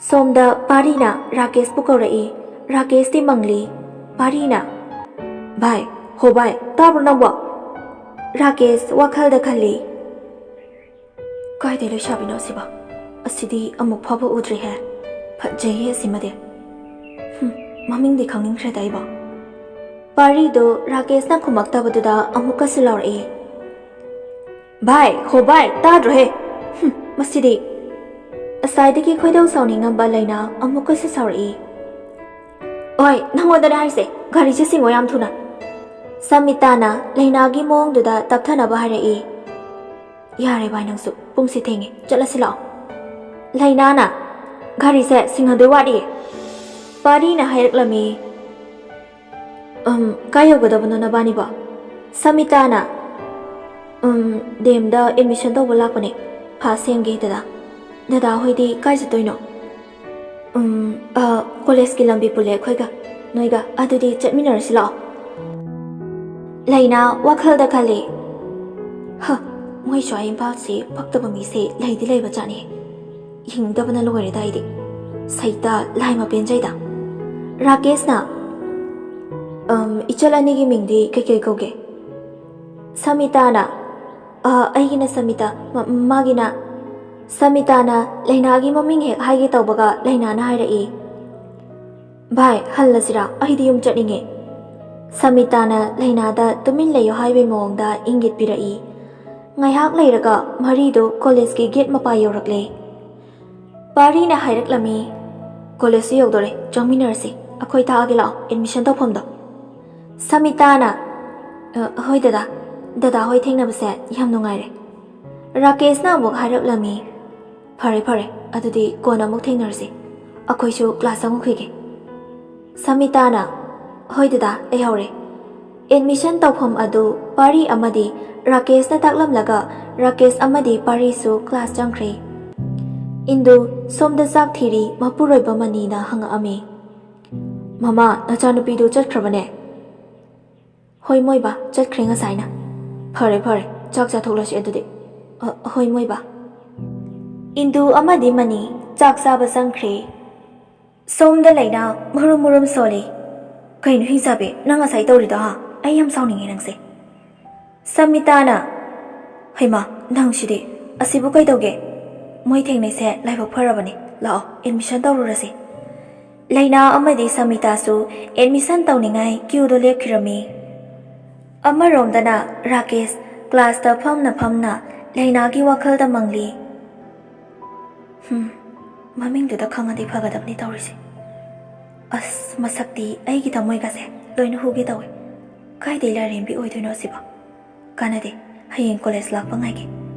ꯁꯣꯝꯗ ꯄꯥꯔꯤꯅ ꯔꯥꯀꯦꯁꯄꯨ ꯀꯧꯔꯛꯏ꯫ ꯔꯥꯀꯦꯁꯇꯤ ꯃꯪꯂꯤ꯫ ꯄꯥꯔꯤꯅ, "ꯚꯥꯏ, ꯍꯣ ꯚꯥꯏ, ꯇꯥꯕ꯭ꯔꯣ ꯅꯪꯕꯣ?" ꯔꯥꯀꯦꯁ ꯋꯥꯈꯜꯗ ꯈꯜꯂꯤ꯫ "ꯀꯥꯏꯗꯩ ꯂꯩꯁꯥꯕꯤꯅꯣ ꯑꯁꯤꯕꯣ? ꯑꯁꯤꯗꯤ ꯑꯃꯨꯛ ꯐꯥꯎꯕ ꯎꯗ꯭ꯔꯤꯍꯦ꯫ ꯐꯖꯩꯍꯦ ꯑꯁꯤꯃꯗꯤ꯫ ꯍꯨꯝ, ꯃꯃꯤꯡꯗꯤ ꯈꯪꯅꯤꯡꯈ꯭ꯔꯦꯗ ꯑꯩꯕꯣ꯫" ꯄꯥꯔꯤꯗꯨ ꯔꯥꯀꯦꯁꯅ ꯈꯨꯝꯃꯛꯇꯕꯗꯨꯗ ꯑꯃꯨꯛꯀꯁꯨ ꯂꯥꯎꯔꯛꯏ꯫ "ꯚꯥꯏ, ꯍꯣ ꯚꯥꯏ, ꯇꯥꯗ꯭ꯔꯣꯍꯦ? ꯍꯨꯝ, ꯃꯁꯤꯗꯤ꯫" ꯑꯁꯥꯏꯗꯒꯤ ꯈꯣꯏꯗꯧ ꯁꯥꯎꯅꯤꯡꯉꯝꯕ ꯂꯩꯅꯥ ꯑꯃꯨꯛꯀꯁꯨ ꯁꯥꯎꯔꯛꯏ꯫ "ꯑꯣꯏ, ꯅꯪꯉꯣꯟꯗꯅꯦ ꯍꯥꯏꯁꯦ, ꯒꯥꯔꯤꯁꯦ ꯁꯤꯡꯉꯣ ꯌꯥꯝ ꯊꯨꯅ꯫" ꯁꯃꯤꯇꯥꯅ ꯂꯩꯅꯥꯒꯤ ꯃꯑꯣꯡꯗꯨꯗ ꯇꯞꯊꯅꯕ ꯍꯥꯏꯔꯛꯏ꯫ "ꯌꯥꯔꯦ ꯚꯥꯏ, ꯅꯪꯁꯨ ꯄꯨꯡꯁꯦ ꯊꯦꯡꯉꯦ, ꯆꯠꯂꯁꯤ ꯂꯥꯛꯑꯣ꯫" ꯂꯩꯅꯥꯅ, "ꯒꯥꯔꯤꯁꯦ ꯁꯤꯡꯍꯟꯗꯣꯏ ꯋꯥꯠꯂꯤꯌꯦ꯫" ꯄꯥꯔꯤꯅ ꯍꯥꯏꯔꯛꯂꯝꯃꯤ꯫ "ꯎꯝ, ꯀꯥꯏ ꯌꯧꯒꯗꯕꯅꯣ ꯅꯕꯥꯅꯤꯕꯣ?" ꯁꯃꯤꯇꯥꯅ, "ꯎꯝ, ꯗꯦꯝꯗ ꯑꯦꯗꯃꯤꯁꯟ ꯇꯧꯕ ꯂꯥꯛꯄꯅꯦ꯫ ꯐꯥꯁ ꯁꯦꯝꯒꯦ ꯗꯗꯥ꯫ ꯗꯗꯥ ꯍꯣꯏꯗꯤ ꯀꯥꯏ ꯆꯠꯇꯣꯏꯅꯣ?" "ꯎꯝ, ꯑ, ꯀꯣꯂꯦꯖꯀꯤ ꯂꯝꯕꯤ ꯄꯨꯜꯂꯦ ꯑꯩꯈꯣꯏꯒ꯫ ꯅꯣꯏꯒ ꯑꯗꯨꯗꯤ ꯆꯠꯃꯤꯟꯅꯔꯁꯤ ꯂꯥꯛꯑꯣ꯫" ꯂꯩꯅꯥ ꯋꯥꯈꯜꯗ ꯈꯜꯂꯤ꯫ "ꯍ, ꯃꯣꯏ ꯁ꯭ꯋꯥꯏ ꯏꯝꯐꯥꯜꯁꯤ ꯄꯛꯇꯕ ꯃꯤꯁꯦ ꯂꯩꯗꯤ ꯂꯩꯕ ꯖꯥꯠꯅꯤ꯫ ꯌꯦꯡꯅꯤꯡꯗꯕꯅ ꯂꯣꯏꯔꯦꯗ ꯑꯩꯗꯤ꯫ ꯁꯩꯇ ꯂꯥꯏꯃ ꯄꯦꯟꯖꯩꯗ꯫" ꯔꯥꯀꯦꯁꯅ, "ꯑꯝ, ꯏꯆꯜ ꯑꯅꯤꯒꯤ ꯃꯤꯡꯗꯤ ꯀꯩꯀꯩ ꯀꯧꯒꯦ?" ꯁꯃꯤꯇꯥꯅ, "ꯑ, ꯑꯩꯒꯤꯅ ꯁꯃꯤꯇꯥ, ꯃ-, ꯃꯥꯒꯤꯅ꯫" ꯁꯃꯤꯇꯥꯅ ꯂꯩꯅꯥꯒꯤ ꯃꯃꯤꯡ ꯍꯦꯛ ꯍꯥꯏꯒꯦ ꯇꯧꯕꯒ ꯂꯩꯅꯥꯅ ꯍꯥꯏꯔꯛꯏ꯫ "ꯚꯥꯏ, ꯍꯜꯂꯁꯤꯔꯥ? ꯑꯩꯗꯤ ꯌꯨꯝ ꯆꯠꯅꯤꯡꯉꯦ꯫" ꯁꯃꯤꯇꯥꯅ ꯂꯩꯅꯥꯗ ꯇꯨꯃꯤꯟ ꯂꯩꯌꯨ ꯍꯥꯏꯕꯩ ꯃꯑꯣꯡꯗ ꯏꯪꯒꯤꯠ ꯄꯤꯔꯛꯏ꯫ ꯉꯥꯏꯍꯥꯛ ꯂꯩꯔꯒ ꯃꯔꯤꯗꯨ ꯀꯣꯂꯦꯖꯀꯤ ꯒꯦꯠ ꯃꯄꯥ ꯌꯧꯔꯛꯂꯦ꯫ ꯄꯥꯔꯤꯅ ꯍꯥꯏꯔꯛꯂꯝꯃꯤ, "ꯀꯣꯂꯦꯖꯁꯨ ꯌꯧꯗꯣꯔꯦ, ꯆꯪꯃꯤꯟꯅꯔꯁꯤ꯫ ꯑꯩꯈꯣꯏ ꯇꯥꯛꯑꯒꯦ ꯂꯥꯛꯑꯣ, ꯑꯦꯗꯃꯤꯁꯟ ꯇꯧꯐꯝꯗꯣ꯫" ꯁꯃꯤꯇꯥꯅ, "ꯑ, ꯍꯣꯏ ꯗꯗꯥ, ꯗꯗꯥ ꯍꯣꯏ ꯊꯦꯡꯅꯕꯁꯦ ꯌꯥꯝ ꯅꯨꯡꯉꯥꯏꯔꯦ꯫" ꯔꯥꯀꯦꯁꯅ ꯑꯃꯨꯛ ꯍꯥꯏꯔꯛꯂꯝꯃꯤ, "ꯐꯔꯦ ꯐꯔꯦ, ꯑꯗꯨꯗꯤ ꯀꯣꯟꯅ ꯑꯃꯨꯛ ꯊꯦꯡꯅꯔꯁꯤ, ꯑꯩꯈꯣꯏꯁꯨ ꯀ꯭ꯂꯥꯁ ꯆꯪꯉꯨꯈꯤꯒꯦ꯫" ꯁꯃꯤꯇꯥꯅ, "ꯍꯣꯏ ꯗꯗꯥ, ꯑꯩ ꯍꯧꯔꯦ꯫" ꯑꯦꯗꯃꯤꯁꯟ ꯇꯧꯐꯝ ꯑꯗꯨ ꯄꯥꯔꯤ ꯑꯃꯗꯤ ꯔꯥꯀꯦꯁꯅ ꯇꯥꯛꯂꯝꯂꯒ ꯔꯥꯀꯦꯁ ꯑꯃꯗꯤ ꯄꯥꯔꯤꯁꯨ ꯀ꯭ꯂꯥꯁ ꯆꯪꯈ꯭ꯔꯦ꯫ ꯏꯟꯗꯨ ꯁꯣꯝꯗ ꯆꯥꯛ ꯊꯤꯔꯤ, ꯃꯄꯨꯔꯣꯏꯕ ꯃꯅꯤꯅ ꯍꯪꯉꯛꯑꯝꯃꯤ꯫ "ꯃꯃꯥ, ꯅꯆꯥꯅꯨꯄꯤꯗꯨ ꯆꯠꯈ꯭ꯔꯕꯅꯦ?" "ꯍꯣꯏ ꯃꯣꯏꯕꯥ, ꯆꯠꯈ꯭ꯔꯦ ꯉꯁꯥꯏꯅ꯫" "ꯐꯔꯦ ꯐꯔꯦ, ꯆꯥꯛ ꯆꯥꯊꯣꯛꯂꯁꯤ ꯑꯗꯨꯗꯤ꯫" "ꯑ, ꯍꯣꯏ ꯃꯣꯏꯕꯥ꯫" ꯏꯟꯗꯨ ꯑꯃꯗꯤ ꯃꯅꯤ ꯆꯥꯛ ꯆꯥꯕ ꯆꯪꯈ꯭ꯔꯦ꯫ ꯁꯣꯝꯗ ꯂꯩꯅꯥ ꯃꯨꯔꯨꯝ ꯃꯨꯔꯨꯝ ꯁꯣꯜꯂꯤ꯫ "ꯀꯩꯅꯣ ꯍꯤꯡꯆꯥꯕꯤ, ꯅꯪ ꯉꯁꯥꯏ ꯇꯧꯔꯤꯗꯣ, ꯍꯥ? ꯑꯩ ꯌꯥꯝ ꯁꯥꯎꯅꯤꯡꯉꯦ ꯅꯪꯁꯦ꯫" ꯁꯃꯤꯇꯥꯅ, "ꯍꯩꯃꯥ, ꯅꯪꯁꯤꯗꯤ, ꯑꯁꯤꯕꯨ ꯀꯩꯗꯧꯒꯦ? ꯃꯣꯏ ꯊꯦꯡꯅꯩꯁꯦ ꯂꯥꯏꯕꯛ ꯐꯔꯕꯅꯤ꯫ ꯂꯥꯛꯑꯣ, ꯑꯦꯗꯃꯤꯁꯟ ꯇꯧꯔꯨꯔꯁꯦ꯫" ꯂꯩꯅꯥ ꯑꯃꯗꯤ ꯁꯃꯤꯇꯥꯁꯨ ꯑꯦꯗꯃꯤꯁꯟ ꯇꯧꯅꯤꯡꯉꯥꯏ ꯀ꯭ꯌꯨꯗꯣ ꯂꯦꯞꯈꯤꯔꯝꯃꯤ꯫ ꯑꯃꯔꯣꯝꯗꯅ ꯔꯥꯀꯦꯁ ꯀ꯭ꯂꯥꯁꯇ ꯐꯝꯅ ꯐꯝꯅ ꯂꯩꯅꯥꯒꯤ ꯋꯥꯈꯜꯗ ꯃꯪꯂꯤ꯫ "ꯍꯝ, ꯃꯃꯤꯡꯗꯨꯗ ꯈꯪꯉꯗꯤ ꯐꯒꯗꯕꯅꯤ ꯇꯧꯔꯤꯁꯦ꯫ ꯑꯁ, ꯃꯁꯛꯇꯤ ꯑꯩꯒꯤ ꯊꯃꯣꯏꯒꯁꯦ ꯂꯣꯏꯅ ꯍꯨꯒꯦ ꯇꯧꯋꯦ꯫ ꯀꯥꯏꯗꯩ ꯂꯥꯏꯔꯦꯝꯕꯤ ꯑꯣꯏꯗꯣꯏꯅꯣ ꯑꯁꯤꯕꯣ? ꯀꯥꯟꯅꯗꯦ, ꯍꯌꯦꯡ ꯀꯣꯂꯦꯖ ꯂꯥꯛꯄ ꯉꯥꯏꯒꯦ꯫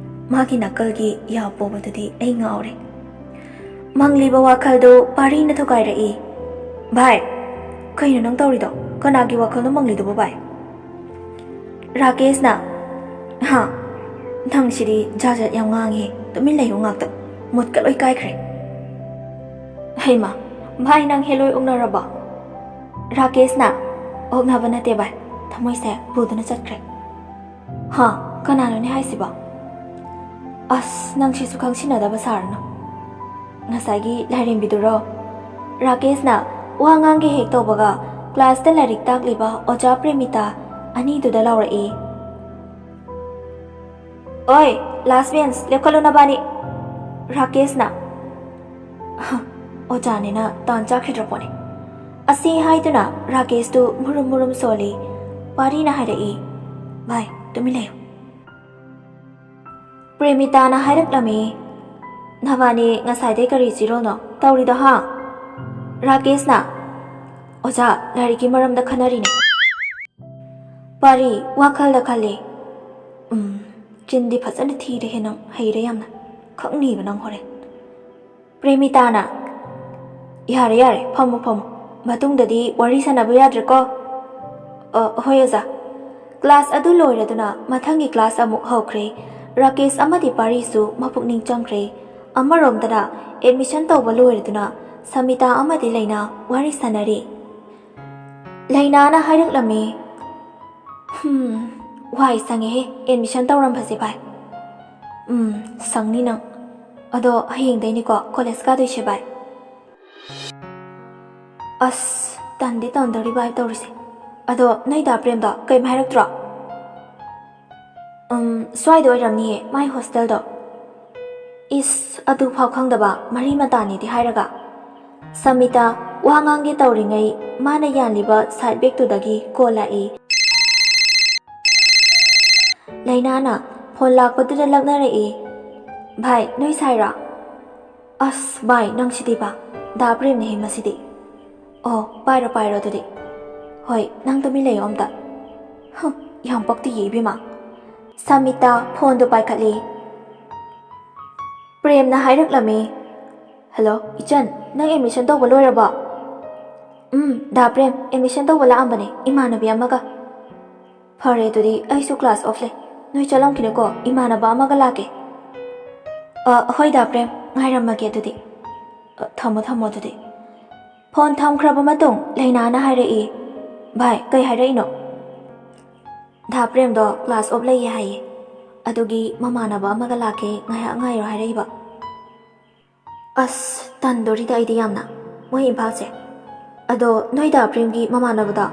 ꯃꯥꯒꯤ ꯅꯥꯀꯜꯒꯤ ꯌꯥ ꯄꯣꯕꯗꯨꯗꯤ ꯑꯩ ꯉꯥꯎꯔꯦ꯫" ꯃꯪꯂꯤꯕ ꯋꯥꯈꯜꯗꯨ ꯄꯥꯔꯤꯅ ꯊꯨꯒꯥꯏꯔꯛꯏ꯫ "ꯚꯥꯏ, ꯀꯩꯅꯣ ꯅꯪ ꯇꯧꯔꯤꯗꯣ? ꯀꯅꯥꯒꯤ ꯋꯥꯈꯜꯅꯣ ꯃꯪꯂꯤꯗꯨꯕꯨ, ꯚꯥꯏ?" ꯔꯥꯀꯦꯁꯅ, "ꯍꯥ? ꯅꯪꯁꯤꯗꯤ ꯖꯥꯠ ꯖꯥꯠ ꯌꯥꯝ ꯉꯥꯡꯉꯦ꯫ ꯇꯨꯃꯤꯟ ꯂꯩꯌꯨ ꯉꯥꯛꯇ꯫ ꯃꯨꯠꯀ ꯂꯣꯏ ꯀꯥꯏꯈ꯭ꯔꯦ꯫" "ꯍꯩꯃꯥ, ꯚꯥꯏ, ꯅꯪ ꯍꯦꯂꯣꯏ ꯑꯣꯛꯅꯔꯕꯣ?" ꯔꯥꯀꯦꯁꯅ, "ꯑꯣꯛꯅꯕ ꯅꯠꯇꯦ ꯚꯥꯏ, ꯊꯃꯣꯏꯁꯦ ꯄꯨꯗꯨꯅ ꯆꯠꯈ꯭ꯔꯦ꯫" "ꯍꯥ? ꯀꯅꯥꯅꯣꯅꯦ ꯍꯥꯏꯁꯤꯕꯣ?" "ꯑꯁ, ꯅꯪ ꯁꯤꯁꯨ ꯈꯪꯁꯤꯟꯅꯗꯕ ꯁꯥꯔꯅꯨ꯫ ꯉꯁꯥꯏꯒꯤ ꯂꯥꯏꯔꯦꯝꯕꯤꯗꯨꯔꯣ?" ꯔꯥꯀꯦꯁꯅ ꯋꯥ ꯉꯥꯡꯒꯦ ꯍꯦꯛ ꯇꯧꯕꯒ ꯀ꯭ꯂꯥꯁꯇ ꯂꯥꯏꯔꯤꯛ ꯇꯥꯛꯂꯤꯕ ꯑꯣꯖꯥ ꯄ꯭ꯔꯦꯃꯤꯇꯥ ꯑꯅꯤꯗꯨꯗ ꯂꯥꯎꯔꯛꯏ꯫ "ꯑꯣꯏ, ꯂꯥꯁ ꯕꯦꯟꯁ, ꯂꯦꯞꯈꯠꯂꯨ ꯅꯕꯥꯅꯤ꯫" ꯔꯥꯀꯦꯁꯅ, "ꯍ, ꯑꯣꯖꯥꯅꯤꯅ ꯇꯥꯟ ꯆꯥꯈꯤꯗ꯭ꯔ ꯄꯣꯠꯅꯤ꯫" ꯑꯁꯤ ꯍꯥꯏꯗꯨꯅ ꯔꯥꯀꯦꯁꯇꯨ ꯃꯨꯔꯨꯝ ꯃꯨꯔꯨꯝ ꯁꯣꯜꯂꯤ꯫ ꯄꯥꯔꯤꯅ ꯍꯥꯏꯔꯛꯏ, "ꯚꯥꯏ, ꯇꯨꯃꯤꯟ ꯂꯩꯌꯨ꯫" ꯄ꯭ꯔꯦꯃꯤꯇꯥꯅ ꯍꯥꯏꯔꯛꯂꯝꯃꯤ, "ꯅꯕꯥꯅꯤ ꯉꯁꯥꯏꯗꯩ ꯀꯔꯤ ꯆꯤꯔꯣꯜꯅꯣ ꯇꯧꯔꯤꯗꯣ, ꯍꯥ?" ꯔꯥꯀꯦꯁꯅ, "ꯑꯣꯖꯥ, ꯂꯥꯏꯔꯤꯛꯀꯤ ꯃꯔꯝꯗ ꯈꯟꯅꯔꯤꯅꯦ꯫" ꯄꯥꯔꯤ ꯋꯥꯈꯜꯗ ꯈꯜꯂꯤ, "ꯎꯝ, ꯆꯤꯟꯗꯤ ꯐꯖꯅ ꯊꯤꯔꯦꯍꯦ ꯅꯪ, ꯍꯩꯔꯦ ꯌꯥꯝꯅ꯫ ꯈꯪꯅꯤꯕ ꯅꯪ ꯍꯣꯔꯦꯟ꯫ ꯄ꯭ꯔꯦꯃꯤꯇꯥꯅ, "ꯌꯥꯔꯦ, ꯌꯥꯔꯦ, ꯐꯝꯃꯣ, ꯐꯝꯃꯣ꯫ ꯃꯇꯨꯡꯗꯗꯤ ꯋꯥꯔꯤ ꯁꯥꯟꯅꯕ ꯌꯥꯗ꯭ꯔꯦꯀꯣ?" "ꯑ, ꯍꯣꯏ, ꯑꯣꯖꯥ꯫" ꯀ꯭ꯂꯥꯁ ꯑꯗꯨ ꯂꯣꯏꯔꯗꯨꯅ ꯃꯊꯪꯒꯤ ꯀ꯭ꯂꯥꯁ ꯑꯃꯨꯛ ꯍꯧꯈ꯭ꯔꯦ꯫ ꯔꯥꯀꯦꯁ ꯑꯃꯗꯤ ꯄꯥꯔꯤꯁꯨ ꯃꯄꯨꯛꯅꯤꯡ ꯆꯪꯈ꯭ꯔꯦ꯫ ꯑꯃꯔꯣꯝꯗꯅ ꯑꯦꯗꯃꯤꯁꯟ ꯇꯧꯕ ꯂꯣꯏꯔꯗꯨꯅ ꯁꯃꯤꯇꯥ ꯑꯃꯗꯤ ꯂꯩꯅꯥ ꯋꯥꯔꯤ ꯁꯥꯟꯅꯔꯤ꯫ ꯂꯩꯅꯥꯅ ꯍꯥꯏꯔꯛꯂꯝꯃꯤ, "ꯍꯝ, ꯋꯥꯏ ꯁꯪꯉꯦꯍꯦ ꯑꯦꯗꯃꯤꯁꯟ ꯇꯧꯔꯝꯕꯁꯦ ꯚꯥꯏ꯫" "ꯎꯝ, ꯁꯪꯅꯤ ꯅꯪ꯫ ꯑꯗꯣ ꯍꯌꯦꯡꯗꯩꯅꯤꯀꯣ ꯀꯣꯂꯦꯖ ꯀꯥꯗꯣꯏꯁꯦ ꯚꯥꯏ?" ꯑꯁ, ꯇꯟꯗꯤ ꯇꯟꯗꯧꯔꯤ ꯚꯥꯏ ꯇꯧꯔꯤꯁꯦ꯫ ꯑꯗꯣ ꯅꯣꯏ ꯗꯥ ꯄ꯭ꯔꯦꯝꯗꯣ ꯀꯩꯝ ꯍꯥꯏꯔꯛꯇ꯭ꯔꯣ? "ꯎꯝ, ꯁ꯭ꯋꯥꯏꯗ ꯑꯣꯏꯔꯝꯅꯤꯌꯦ ꯃꯥꯏ ꯍꯣꯁꯇꯦꯜꯗꯣ꯫" "ꯏꯁ, ꯑꯗꯨꯐꯥꯎ ꯈꯪꯗꯕ ꯃꯔꯤ ꯃꯇꯥꯅꯤꯗꯤ ꯍꯥꯏꯔꯒ?" ꯁꯃꯤꯇꯥ ꯋꯥ ꯉꯥꯡꯒꯦ ꯇꯧꯔꯤꯉꯩ ꯃꯥꯅ ꯌꯥꯜꯂꯤꯕ ꯁꯥꯏꯠ ꯕꯦꯒꯇꯨꯗꯒꯤ ꯀꯣꯜ ꯂꯥꯛꯏ꯫ ꯂꯩꯅꯥꯅ ꯐꯣꯟ ꯂꯥꯛꯄꯗꯨꯗ ꯂꯛꯅꯔꯛꯏ꯫ "ꯚꯥꯏ, ꯅꯣꯏ ꯁꯥꯏꯔꯣ?" "ꯑꯁ ꯚꯥꯏ, ꯅꯪꯁꯤꯗꯤꯕ꯫ ꯗꯥ ꯄ꯭ꯔꯦꯝꯅꯦꯍꯦ ꯃꯁꯤꯗꯤ꯫" "ꯑꯣ, ꯄꯥꯏꯔꯣ, ꯄꯥꯏꯔꯣ ꯑꯗꯨꯗꯤ꯫" "ꯍꯣꯏ, ꯅꯪ ꯇꯨꯃꯤꯟ ꯂꯩꯌꯣ ꯑꯝꯇ꯫" "ꯍꯨꯝ, ꯌꯥꯝ ꯄꯛꯇꯤꯌꯦ ꯏꯕꯦꯝꯃ꯫" ꯁꯃꯤꯇꯥ ꯐꯣꯟꯗꯣ ꯄꯥꯏꯈꯠꯂꯤ꯫ ꯄ꯭ꯔꯦꯝꯅ ꯍꯥꯏꯔꯛꯂꯝꯃꯤ꯫ "ꯍꯜꯂꯣ, ꯏꯆꯟ, ꯅꯪ ꯑꯦꯗꯃꯤꯁꯟ ꯇꯧꯕ ꯂꯣꯏꯔꯕꯣ?" "ꯎꯝ, ꯗꯥ ꯄ꯭ꯔꯦꯝ, ꯑꯦꯗꯃꯤꯁꯟ ꯇꯧꯕ ꯂꯥꯛꯑꯝꯕꯅꯦ, ꯏꯃꯥꯟꯅꯕꯤ ꯑꯃꯒ꯫" "ꯐꯔꯦ, ꯑꯗꯨꯗꯤ ꯑꯩꯁꯨ ꯀ꯭ꯂꯥꯁ ꯑꯣꯐ ꯂꯩ꯫ ꯅꯣꯏ ꯆꯠꯂꯝꯈꯤꯅꯨꯀꯣ, ꯏꯃꯥꯟꯅꯕ ꯑꯃꯒ ꯂꯥꯛꯀꯦ꯫" "ꯑ, ꯍꯣꯏ ꯗꯥ ꯄ꯭ꯔꯦꯝ, ꯉꯥꯏꯔꯝꯃꯒꯦ ꯑꯗꯨꯗꯤ꯫" "ꯑ, ꯊꯝꯃꯣ, ꯊꯝꯃꯣ ꯑꯗꯨꯗꯤ꯫" ꯐꯣꯟ ꯊꯝꯈ꯭ꯔꯕ ꯃꯇꯨꯡ ꯂꯩꯅꯥꯅ ꯍꯥꯏꯔꯛꯏ, "ꯚꯥꯏ, ꯀꯩ ꯍꯥꯏꯔꯛꯏꯅꯣ?" "ꯗꯥ ꯄ꯭ꯔꯦꯝꯗꯣ ꯀ꯭ꯂꯥꯁ ꯑꯣꯐ ꯂꯩꯌꯦ ꯍꯥꯏꯌꯦ, ꯑꯗꯨꯒꯤ ꯃꯃꯥꯟꯅꯕ ꯑꯃꯒ ꯂꯥꯛꯀꯦ, ꯉꯥꯏꯍꯥꯛ ꯉꯥꯏꯔꯣ ꯍꯥꯏꯔꯛꯏꯕ꯫" ꯑꯁ, ꯇꯟꯗꯣꯔꯤꯗ ꯑꯩꯗꯤ ꯌꯥꯝꯅ, ꯃꯣꯏ ꯏꯝꯐꯥꯜꯁꯦ꯫ ꯑꯗꯣ ꯅꯣꯏ ꯗꯥ ꯄ꯭ꯔꯦꯝꯒꯤ ꯃꯃꯥꯟꯅꯕꯗꯣ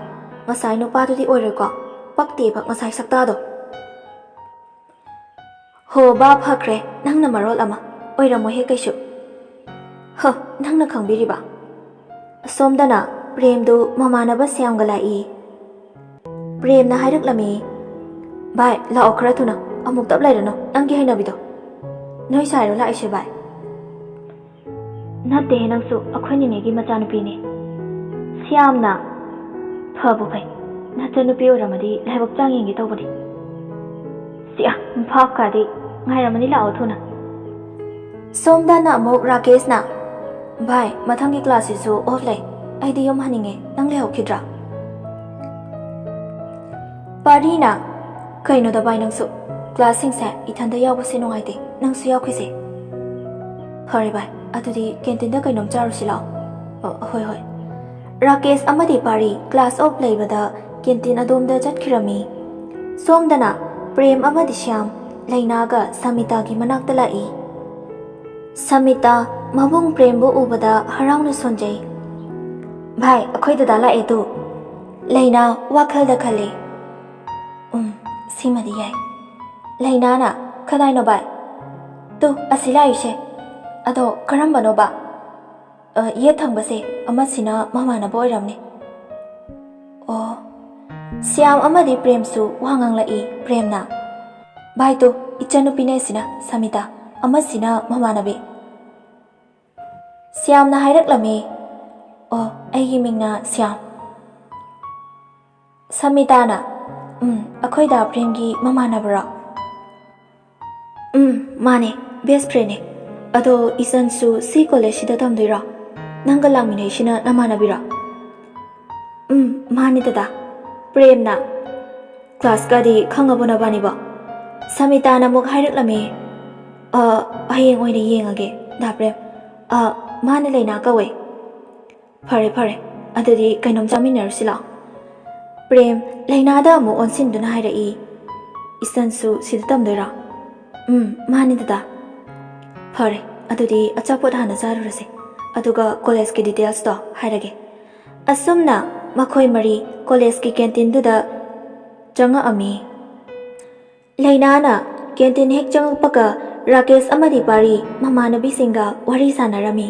ꯉꯁꯥꯏ ꯅꯨꯄꯥꯗꯨꯗꯤ ꯑꯣꯏꯔꯣꯏꯀꯣ? ꯄꯛꯇꯦꯕ ꯉꯁꯥꯏ ꯁꯛꯇꯥꯗꯣ꯫ ꯍꯣ ꯕꯥ, ꯐꯈ꯭ꯔꯦ, ꯅꯪꯅ ꯃꯔꯣꯜ ꯑꯃ꯫ ꯑꯣꯏꯔꯝꯃꯣꯏꯍꯦ ꯀꯩꯁꯨ꯫ ꯍ, ꯅꯪꯅ ꯈꯪꯕꯤꯔꯤꯕ? ꯑꯁꯣꯝꯗꯅ ꯄ꯭ꯔꯦꯝꯗꯨ ꯃꯃꯥꯟꯅꯕ ꯁ꯭ꯌꯥꯝꯒ ꯂꯥꯛꯏ꯫ ꯄ꯭ꯔꯦꯝꯅ ꯍꯥꯏꯔꯛꯂꯝꯃꯤ, "ꯚꯥꯏ, ꯂꯥꯛꯑꯣ ꯈꯔ ꯊꯨꯅ, ꯑꯃꯨꯛ ꯇꯞ ꯂꯩꯔꯅꯨ, ꯅꯪꯒꯤ ꯍꯩꯅꯕꯤꯗꯣ꯫" "ꯅꯣꯏ ꯁꯥꯏꯔꯣ ꯂꯥꯛꯏꯁꯦ ꯚꯥꯏ?" "ꯅꯠꯇꯦꯍꯦ ꯅꯪꯁꯨ, ꯑꯩꯈꯣꯏ ꯅꯤꯅꯦꯒꯤ ꯃꯆꯥꯅꯨꯄꯤꯅꯦ꯫" "ꯁ꯭ꯌꯥꯝꯅ? ꯐꯕꯨ ꯐꯩ, ꯅꯆꯟꯅꯨꯄꯤ ꯑꯣꯏꯔꯝꯃꯗꯤ ꯂꯥꯏꯕꯛ ꯆꯥꯡ ꯌꯦꯡꯒꯦ ꯇꯧꯕꯅꯤ꯫" ꯇꯤꯌꯥ, ꯚꯥꯞ ꯀꯥꯗꯤ꯫ ꯉꯥꯏꯔꯝꯃꯅꯤ, ꯂꯥꯛꯑꯣ ꯊꯨꯅ꯫ ꯁꯣꯝꯗꯅ ꯑꯃꯨꯛ ꯔꯥꯀꯦꯁꯅ, "ꯚꯥꯏ, ꯃꯊꯪꯒꯤ ꯀ꯭ꯂꯥꯁꯁꯤꯁꯨ ꯑꯣꯐ ꯂꯩ꯫ ꯑꯩꯗꯤ ꯌꯨꯝ ꯍꯟꯅꯤꯡꯉꯦ꯫ ꯅꯪ ꯂꯩꯍꯧꯈꯤꯗ꯭ꯔꯥ?" ꯄꯥꯔꯤꯅ, "ꯀꯩꯅꯣꯗ ꯚꯥꯏ, ꯅꯪꯁꯨ꯫ ꯀ꯭ꯂꯥꯁꯁꯤꯡꯁꯦ ꯏꯊꯟꯗ ꯌꯥꯎꯕꯁꯦ ꯅꯨꯡꯉꯥꯏꯇꯦ꯫ ꯅꯪꯁꯨ ꯌꯥꯎꯈꯤꯁꯦ꯫" "ꯐꯔꯦ ꯚꯥꯏ, ꯑꯗꯨꯗꯤ ꯀꯦꯟꯇꯤꯟꯗ ꯀꯩꯅꯣꯝ ꯆꯥꯔꯨꯁꯤ ꯂꯥꯛꯑꯣ꯫" "ꯑ, ꯍꯣꯏ, ꯍꯣꯏ꯫" ꯔꯥꯀꯦꯁ ꯑꯃꯗꯤ ꯄꯥꯔꯤ ꯀ꯭ꯂꯥꯁ ꯑꯣꯐ ꯂꯩꯕꯗ ꯀꯦꯟꯇꯤꯟ ꯑꯗꯣꯝꯗ ꯆꯠꯈꯤꯔꯝꯃꯤ꯫ ꯁꯣꯝꯗꯅ ꯄ꯭ꯔꯦꯝ ꯑꯃꯗꯤ ꯁ꯭ꯌꯥꯝ ꯂꯩꯅꯥꯒ ꯁꯃꯤꯇꯥꯒꯤ ꯃꯅꯥꯛꯇ ꯂꯥꯛꯏ꯫ ꯁꯃꯤꯇꯥ ꯃꯕꯨꯡ ꯄ꯭ꯔꯦꯝꯕꯨ ꯎꯕꯗ ꯍꯔꯥꯎꯅ ꯁꯣꯟꯖꯩ꯫ "ꯚꯥꯏ, ꯑꯩꯈꯣꯏ ꯗꯗꯥ ꯂꯥꯛꯑꯦ ꯇꯨ꯫" ꯂꯩꯅꯥ ꯋꯥꯈꯜꯗ ꯈꯜꯂꯤ꯫ "ꯎꯝ, ꯁꯤꯃꯗꯤ ꯌꯥꯏ꯫" ꯂꯩꯅꯥꯅ, "ꯀꯗꯥꯏꯅꯣ ꯚꯥꯏ?" "ꯇꯨ, ꯑꯁꯤ ꯂꯥꯛꯏꯁꯦ꯫" "ꯑꯗꯣ ꯀꯔꯝꯕꯅꯣꯕ?" "ꯑ, ꯌꯦꯠ ꯊꯪꯕꯁꯦ, ꯑꯃꯁꯤꯅ ꯃꯃꯥꯟꯅꯕ ꯑꯣꯏꯔꯝꯅꯤ꯫" "ꯑꯣ꯫" ꯁ꯭ꯌꯥꯝ ꯑꯃꯗꯤ ꯄ꯭ꯔꯦꯝꯁꯨ ꯋꯥ ꯉꯥꯡꯂꯛꯏ꯫ ꯄ꯭ꯔꯦꯝꯅ, "ꯚꯥꯏ ꯇꯨ, ꯏꯆꯟꯅꯨꯄꯤꯅꯦ ꯑꯁꯤꯅ, ꯁꯃꯤꯇꯥ, ꯑꯃꯁꯤꯅ ꯃꯃꯥꯟꯅꯕꯤ꯫" ꯁ꯭ꯌꯥꯝꯅ ꯍꯥꯏꯔꯛꯂꯝꯃꯤ, "ꯑꯣ, ꯑꯩꯒꯤ ꯃꯤꯡꯅ ꯁ꯭ꯌꯥꯝ꯫" ꯁꯃꯤꯇꯥꯅ, "ꯎꯝ, ꯑꯩꯈꯣꯏ ꯗꯥ ꯄ꯭ꯔꯦꯝꯒꯤ ꯃꯃꯥꯟꯅꯕꯔꯣ?" "ꯎꯝ, ꯃꯥꯅꯦ, ꯕꯦꯁ ꯐ꯭ꯔꯦꯟꯅꯦ꯫ ꯑꯗꯣ ꯏꯆꯟꯁꯨ ꯁꯤ ꯀꯣꯂꯦꯖꯁꯤꯗ ꯇꯝꯗꯣꯏꯔꯣ? ꯅꯪꯒ ꯂꯥꯛꯃꯤꯟꯅꯩꯁꯤꯅ ꯅꯃꯥꯟꯅꯕꯤꯔꯣ?" "ꯎꯝ, ꯃꯥꯅꯦ ꯗꯗꯥ꯫" ꯄ꯭ꯔꯦꯝꯅ, "ꯀ꯭ꯂꯥꯁꯀꯗꯤ ꯈꯪꯉꯕꯣ ꯅꯕꯥꯅꯤꯕꯣ?" ꯁꯃꯤꯇꯥꯅ ꯑꯃꯨꯛ ꯍꯥꯏꯔꯛꯂꯝꯃꯤ, "ꯑ, ꯍꯌꯦꯡ ꯑꯣꯏꯅ ꯌꯦꯡꯉꯒꯦ, ꯗꯥ ꯄ꯭ꯔꯦꯝ꯫ ꯑ, ꯃꯥꯅ ꯂꯩꯅꯥ ꯀꯧꯋꯦ꯫" "ꯐꯔꯦ, ꯐꯔꯦ꯫ ꯑꯗꯨꯗꯤ ꯀꯩꯅꯣꯝ ꯆꯥꯃꯤꯟꯅꯔꯨꯁꯤ ꯂꯥꯛꯑꯣ꯫" ꯄ꯭ꯔꯦꯝ ꯂꯩꯅꯥꯗ ꯑꯃꯨꯛ ꯑꯣꯟꯁꯤꯟꯗꯨꯅ ꯍꯥꯏꯔꯛꯏ, "ꯏꯆꯟꯁꯨ ꯁꯤꯗ ꯇꯝꯗꯣꯏꯔꯣ?" "ꯎꯝ, ꯃꯥꯅꯤ ꯗꯗꯥ꯫" "ꯐꯔꯦ, ꯑꯗꯨꯗꯤ ꯑꯆꯥꯄꯣꯠ ꯍꯥꯟꯅ ꯆꯥꯔꯨꯔꯁꯦ, ꯑꯗꯨꯒ ꯀꯣꯂꯦꯖꯀꯤ ꯗꯤꯇꯦꯜꯁꯇꯣ ꯍꯥꯏꯔꯒꯦ꯫" ꯑꯁꯨꯝꯅ ꯃꯈꯣꯏ ꯃꯔꯤ ꯀꯣꯂꯦꯖꯀꯤ ꯀꯦꯟꯇꯤꯟꯗꯨꯗ ꯆꯪꯉꯛꯑꯝꯃꯤ꯫ ꯂꯩꯅꯥꯅ ꯀꯦꯟꯇꯤꯟ ꯍꯦꯛ ꯆꯪꯉꯛꯄꯒ ꯔꯥꯀꯦꯁ ꯑꯃꯗꯤ ꯄꯥꯔꯤ ꯃꯃꯥꯟꯅꯕꯤꯁꯤꯡꯒ ꯋꯥꯔꯤ ꯁꯥꯟꯅꯔꯝꯃꯤ꯫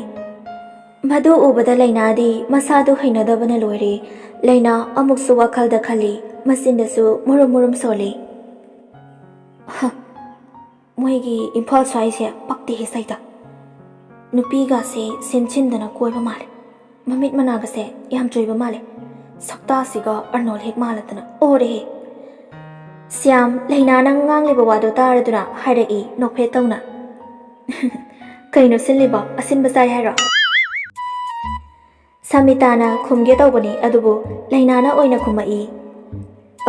ꯃꯗꯨ ꯎꯕꯗ ꯂꯩꯅꯥꯗꯤ ꯃꯁꯥꯗꯨ ꯍꯩꯅꯗꯕꯅ ꯂꯣꯏꯔꯦ꯫ ꯂꯩꯅꯥ ꯑꯃꯨꯛꯁꯨ ꯋꯥꯈꯜꯗ ꯈꯜꯂꯤ, ꯃꯆꯤꯟꯗꯁꯨ ꯃꯨꯔꯨꯝ ꯃꯨꯔꯨꯝ ꯁꯣꯜꯂꯤ꯫ "ꯍ, ꯃꯣꯏꯒꯤ ꯏꯝꯐꯥꯜ ꯁ꯭ꯋꯥꯏꯁꯦ ꯄꯛꯇꯦꯍꯦ ꯁꯩꯇ꯫ ꯅꯨꯄꯤꯒꯁꯦ ꯁꯦꯝꯖꯤꯟꯗꯅ ꯀꯣꯏꯕ ꯃꯥꯜꯂꯦ꯫ ꯃꯃꯤꯠ ꯃꯅꯥꯒꯁꯦ ꯌꯥꯝ ꯆꯣꯏꯕ ꯃꯥꯜꯂꯦ꯫ ꯁꯛꯇꯥꯁꯤꯒ ꯑꯔꯅꯣꯜ ꯍꯦꯛ ꯃꯥꯜꯂꯗꯅ ꯑꯣꯔꯦꯍꯦ꯫" ꯁ꯭ꯌꯥꯝ, ꯂꯩꯅꯥꯅ ꯉꯥꯡꯂꯤꯕ ꯋꯥꯗꯨ ꯇꯥꯔꯗꯨꯅ ꯍꯥꯏꯔꯛꯏ ꯅꯣꯛꯐꯦꯠ ꯇꯧꯅ꯫ "ꯀꯩꯅꯣ ꯁꯤꯜꯂꯤꯕꯣ? ꯑꯁꯤꯟꯕ ꯆꯥꯏ ꯍꯥꯏꯔꯣ?" ꯁꯃꯤꯇꯥꯅ ꯈꯨꯝꯒꯦ ꯇꯧꯕꯅꯤ, ꯑꯗꯨꯕꯨ ꯂꯩꯅꯥꯅ ꯑꯣꯏꯅ ꯈꯨꯝꯃꯛꯏ꯫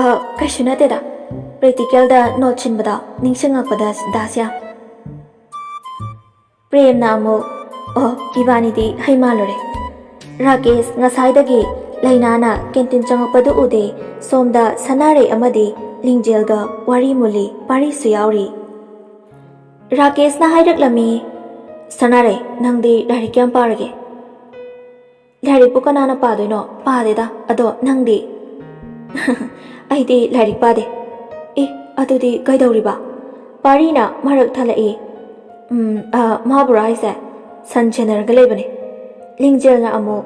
"ꯑ, ꯀꯩꯁꯨ ꯅꯠꯇꯦꯗ, ꯄ꯭ꯔꯦꯛꯇꯤꯀꯦꯜꯗ ꯅꯣꯠ ꯁꯤꯟꯕꯗ ꯅꯤꯡꯁꯤꯡꯉꯛꯄꯗ, ꯗꯥ ꯁ꯭ꯌꯥꯝ꯫" ꯄ꯭ꯔꯦꯝꯅ ꯑꯃꯨꯛ, "ꯑꯣ, ꯏꯕꯥꯅꯤꯗꯤ ꯍꯩ ꯃꯥꯜꯂꯨꯔꯦ꯫" ꯔꯥꯀꯦꯁ ꯉꯁꯥꯏꯗꯒꯤ ꯂꯩꯅꯥꯅ ꯀꯦꯟꯇꯤꯟ ꯆꯪꯉꯛꯄꯗꯨ ꯎꯗꯦ꯫ ꯁꯣꯝꯗ ꯁꯅꯥꯔꯩ ꯑꯃꯗꯤ ꯂꯤꯡꯖꯦꯜꯒ ꯋꯥꯔꯤ ꯃꯨꯜꯂꯤ, ꯄꯥꯔꯤꯁꯨ ꯌꯥꯎꯔꯤ꯫ ꯔꯥꯀꯦꯁꯅ ꯍꯥꯏꯔꯛꯂꯝꯃꯤ, "ꯁꯅꯥꯔꯩ, ꯅꯪꯗꯤ ꯂꯥꯏꯔꯤꯛ ꯀꯌꯥꯝ ꯄꯥꯔꯒꯦ?" "ꯂꯥꯏꯔꯤꯛꯄꯨ ꯀꯅꯥꯅ ꯄꯥꯗꯣꯏꯅꯣ? ꯄꯥꯗꯦꯗ꯫ ꯑꯗꯣ ꯅꯪꯗꯤ?" "ꯑꯩꯗꯤ ꯂꯥꯏꯔꯤꯛ ꯄꯥꯗꯦ꯫" "ꯑꯦ, ꯑꯗꯨꯗꯤ ꯀꯩꯗꯧꯔꯤꯕ?" ꯄꯥꯔꯤꯅ ꯃꯔꯛ ꯊꯠꯂꯛꯏ꯫ "ꯎꯝ, ꯑ, ꯃꯥꯕꯨꯔꯣ ꯍꯥꯏꯁꯦ? ꯁꯟ ꯁꯦꯟꯅꯔꯒ ꯂꯩꯕꯅꯦ꯫" ꯂꯤꯡꯖꯦꯜꯅ ꯑꯃꯨꯛ,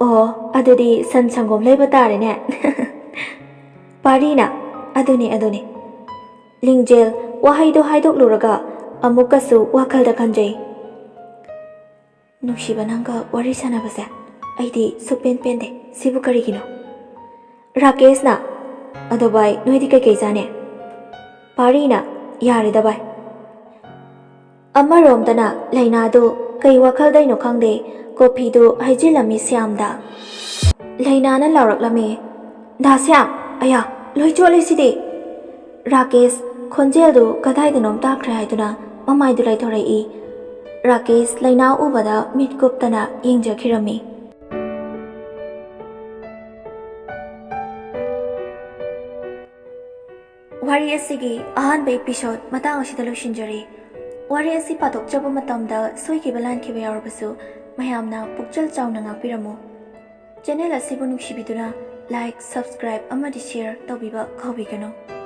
"ꯑꯣ, ꯑꯗꯨꯗꯤ ꯁꯟ ꯁꯪꯒꯣꯝ ꯂꯩꯕ ꯇꯥꯔꯦꯅꯦ꯫" ꯄꯥꯔꯤꯅ, "ꯑꯗꯨꯅꯤ, ꯑꯗꯨꯅꯤ꯫" ꯂꯤꯡꯖꯦꯜ ꯋꯥꯍꯩꯗꯣ ꯍꯥꯏꯗꯣꯛꯂꯨꯔꯒ ꯑꯃꯨꯛꯀꯁꯨ ꯋꯥꯈꯜꯗ ꯈꯟꯖꯩ꯫ "ꯅꯨꯡꯁꯤꯕ, ꯅꯪꯒ ꯋꯥꯔꯤ ꯁꯥꯟꯅꯕꯁꯦ ꯑꯩꯗꯤ ꯁꯨꯛꯄꯦꯟ ꯄꯦꯟꯗꯦ꯫ ꯁꯤꯕꯨ ꯀꯔꯤꯒꯤꯅꯣ?" ꯔꯥꯀꯦꯁꯅ, "ꯑꯗꯣ ꯚꯥꯏ, ꯅꯣꯏꯗꯤ ꯀꯩꯀꯩ ꯆꯥꯅꯤ?" ꯄꯥꯔꯤꯅ, "ꯌꯥꯔꯦꯗ ꯚꯥꯏ꯫" ꯑꯃꯔꯣꯝꯗꯅ ꯂꯩꯅꯥꯗꯨ ꯀꯩ ꯋꯥꯈꯜꯗꯩꯅꯣ ꯈꯪꯗꯦ, ꯀꯣꯐꯤꯗꯨ ꯍꯩꯖꯤꯜꯂꯝꯃꯤ ꯁ꯭ꯌꯥꯝꯗ꯫ ꯂꯩꯅꯥꯅ ꯂꯥꯎꯔꯛꯂꯝꯃꯤ, "ꯗꯥ ꯁ꯭ꯌꯥꯝ, ꯑꯌꯥ, ꯂꯣꯏ ꯆꯣꯠꯂꯤꯁꯤꯗꯤ!" ꯔꯥꯀꯦꯁ ꯈꯣꯟꯖꯦꯜꯗꯨ ꯀꯗꯥꯏꯗꯅꯣꯝ ꯇꯥꯈ꯭ꯔꯦ ꯍꯥꯏꯗꯨꯅ ꯃꯃꯥꯏꯗꯨ ꯂꯩꯊꯣꯔꯛꯏ꯫ ꯔꯥꯀꯦꯁ ꯂꯩꯅꯥ ꯎꯕꯗ ꯃꯤꯠ ꯀꯨꯞꯇꯅ ꯌꯦꯡꯖꯈꯤꯔꯝꯃꯤ꯫ ꯋꯥꯔꯤ ꯑꯁꯤꯒꯤ ꯑꯍꯥꯟꯕ episode ꯃꯇꯥꯡ ꯑꯁꯤꯗ ꯂꯣꯏꯁꯤꯟꯖꯔꯦ꯫ ꯋꯥꯔꯤ ꯑꯁꯤ ꯄꯥꯊꯣꯛꯆꯕ ꯃꯇꯝꯗ ꯁꯣꯏꯈꯤꯕ ꯂꯥꯟꯈꯤꯕ ꯌꯥꯎꯔꯕꯁꯨ ꯃꯌꯥꯝꯅ ꯄꯨꯛꯆꯦꯜ ꯆꯥꯎꯅ ꯉꯥꯛꯄꯤꯔꯝꯃꯨ꯫ Channel ꯑꯁꯤꯕꯨ ꯅꯨꯡꯁꯤꯕꯤꯗꯨꯅ like, subscribe ꯑꯃꯗꯤ share ꯇꯧꯕꯤꯕ ꯀꯥꯎꯕꯤꯒꯅꯨ꯫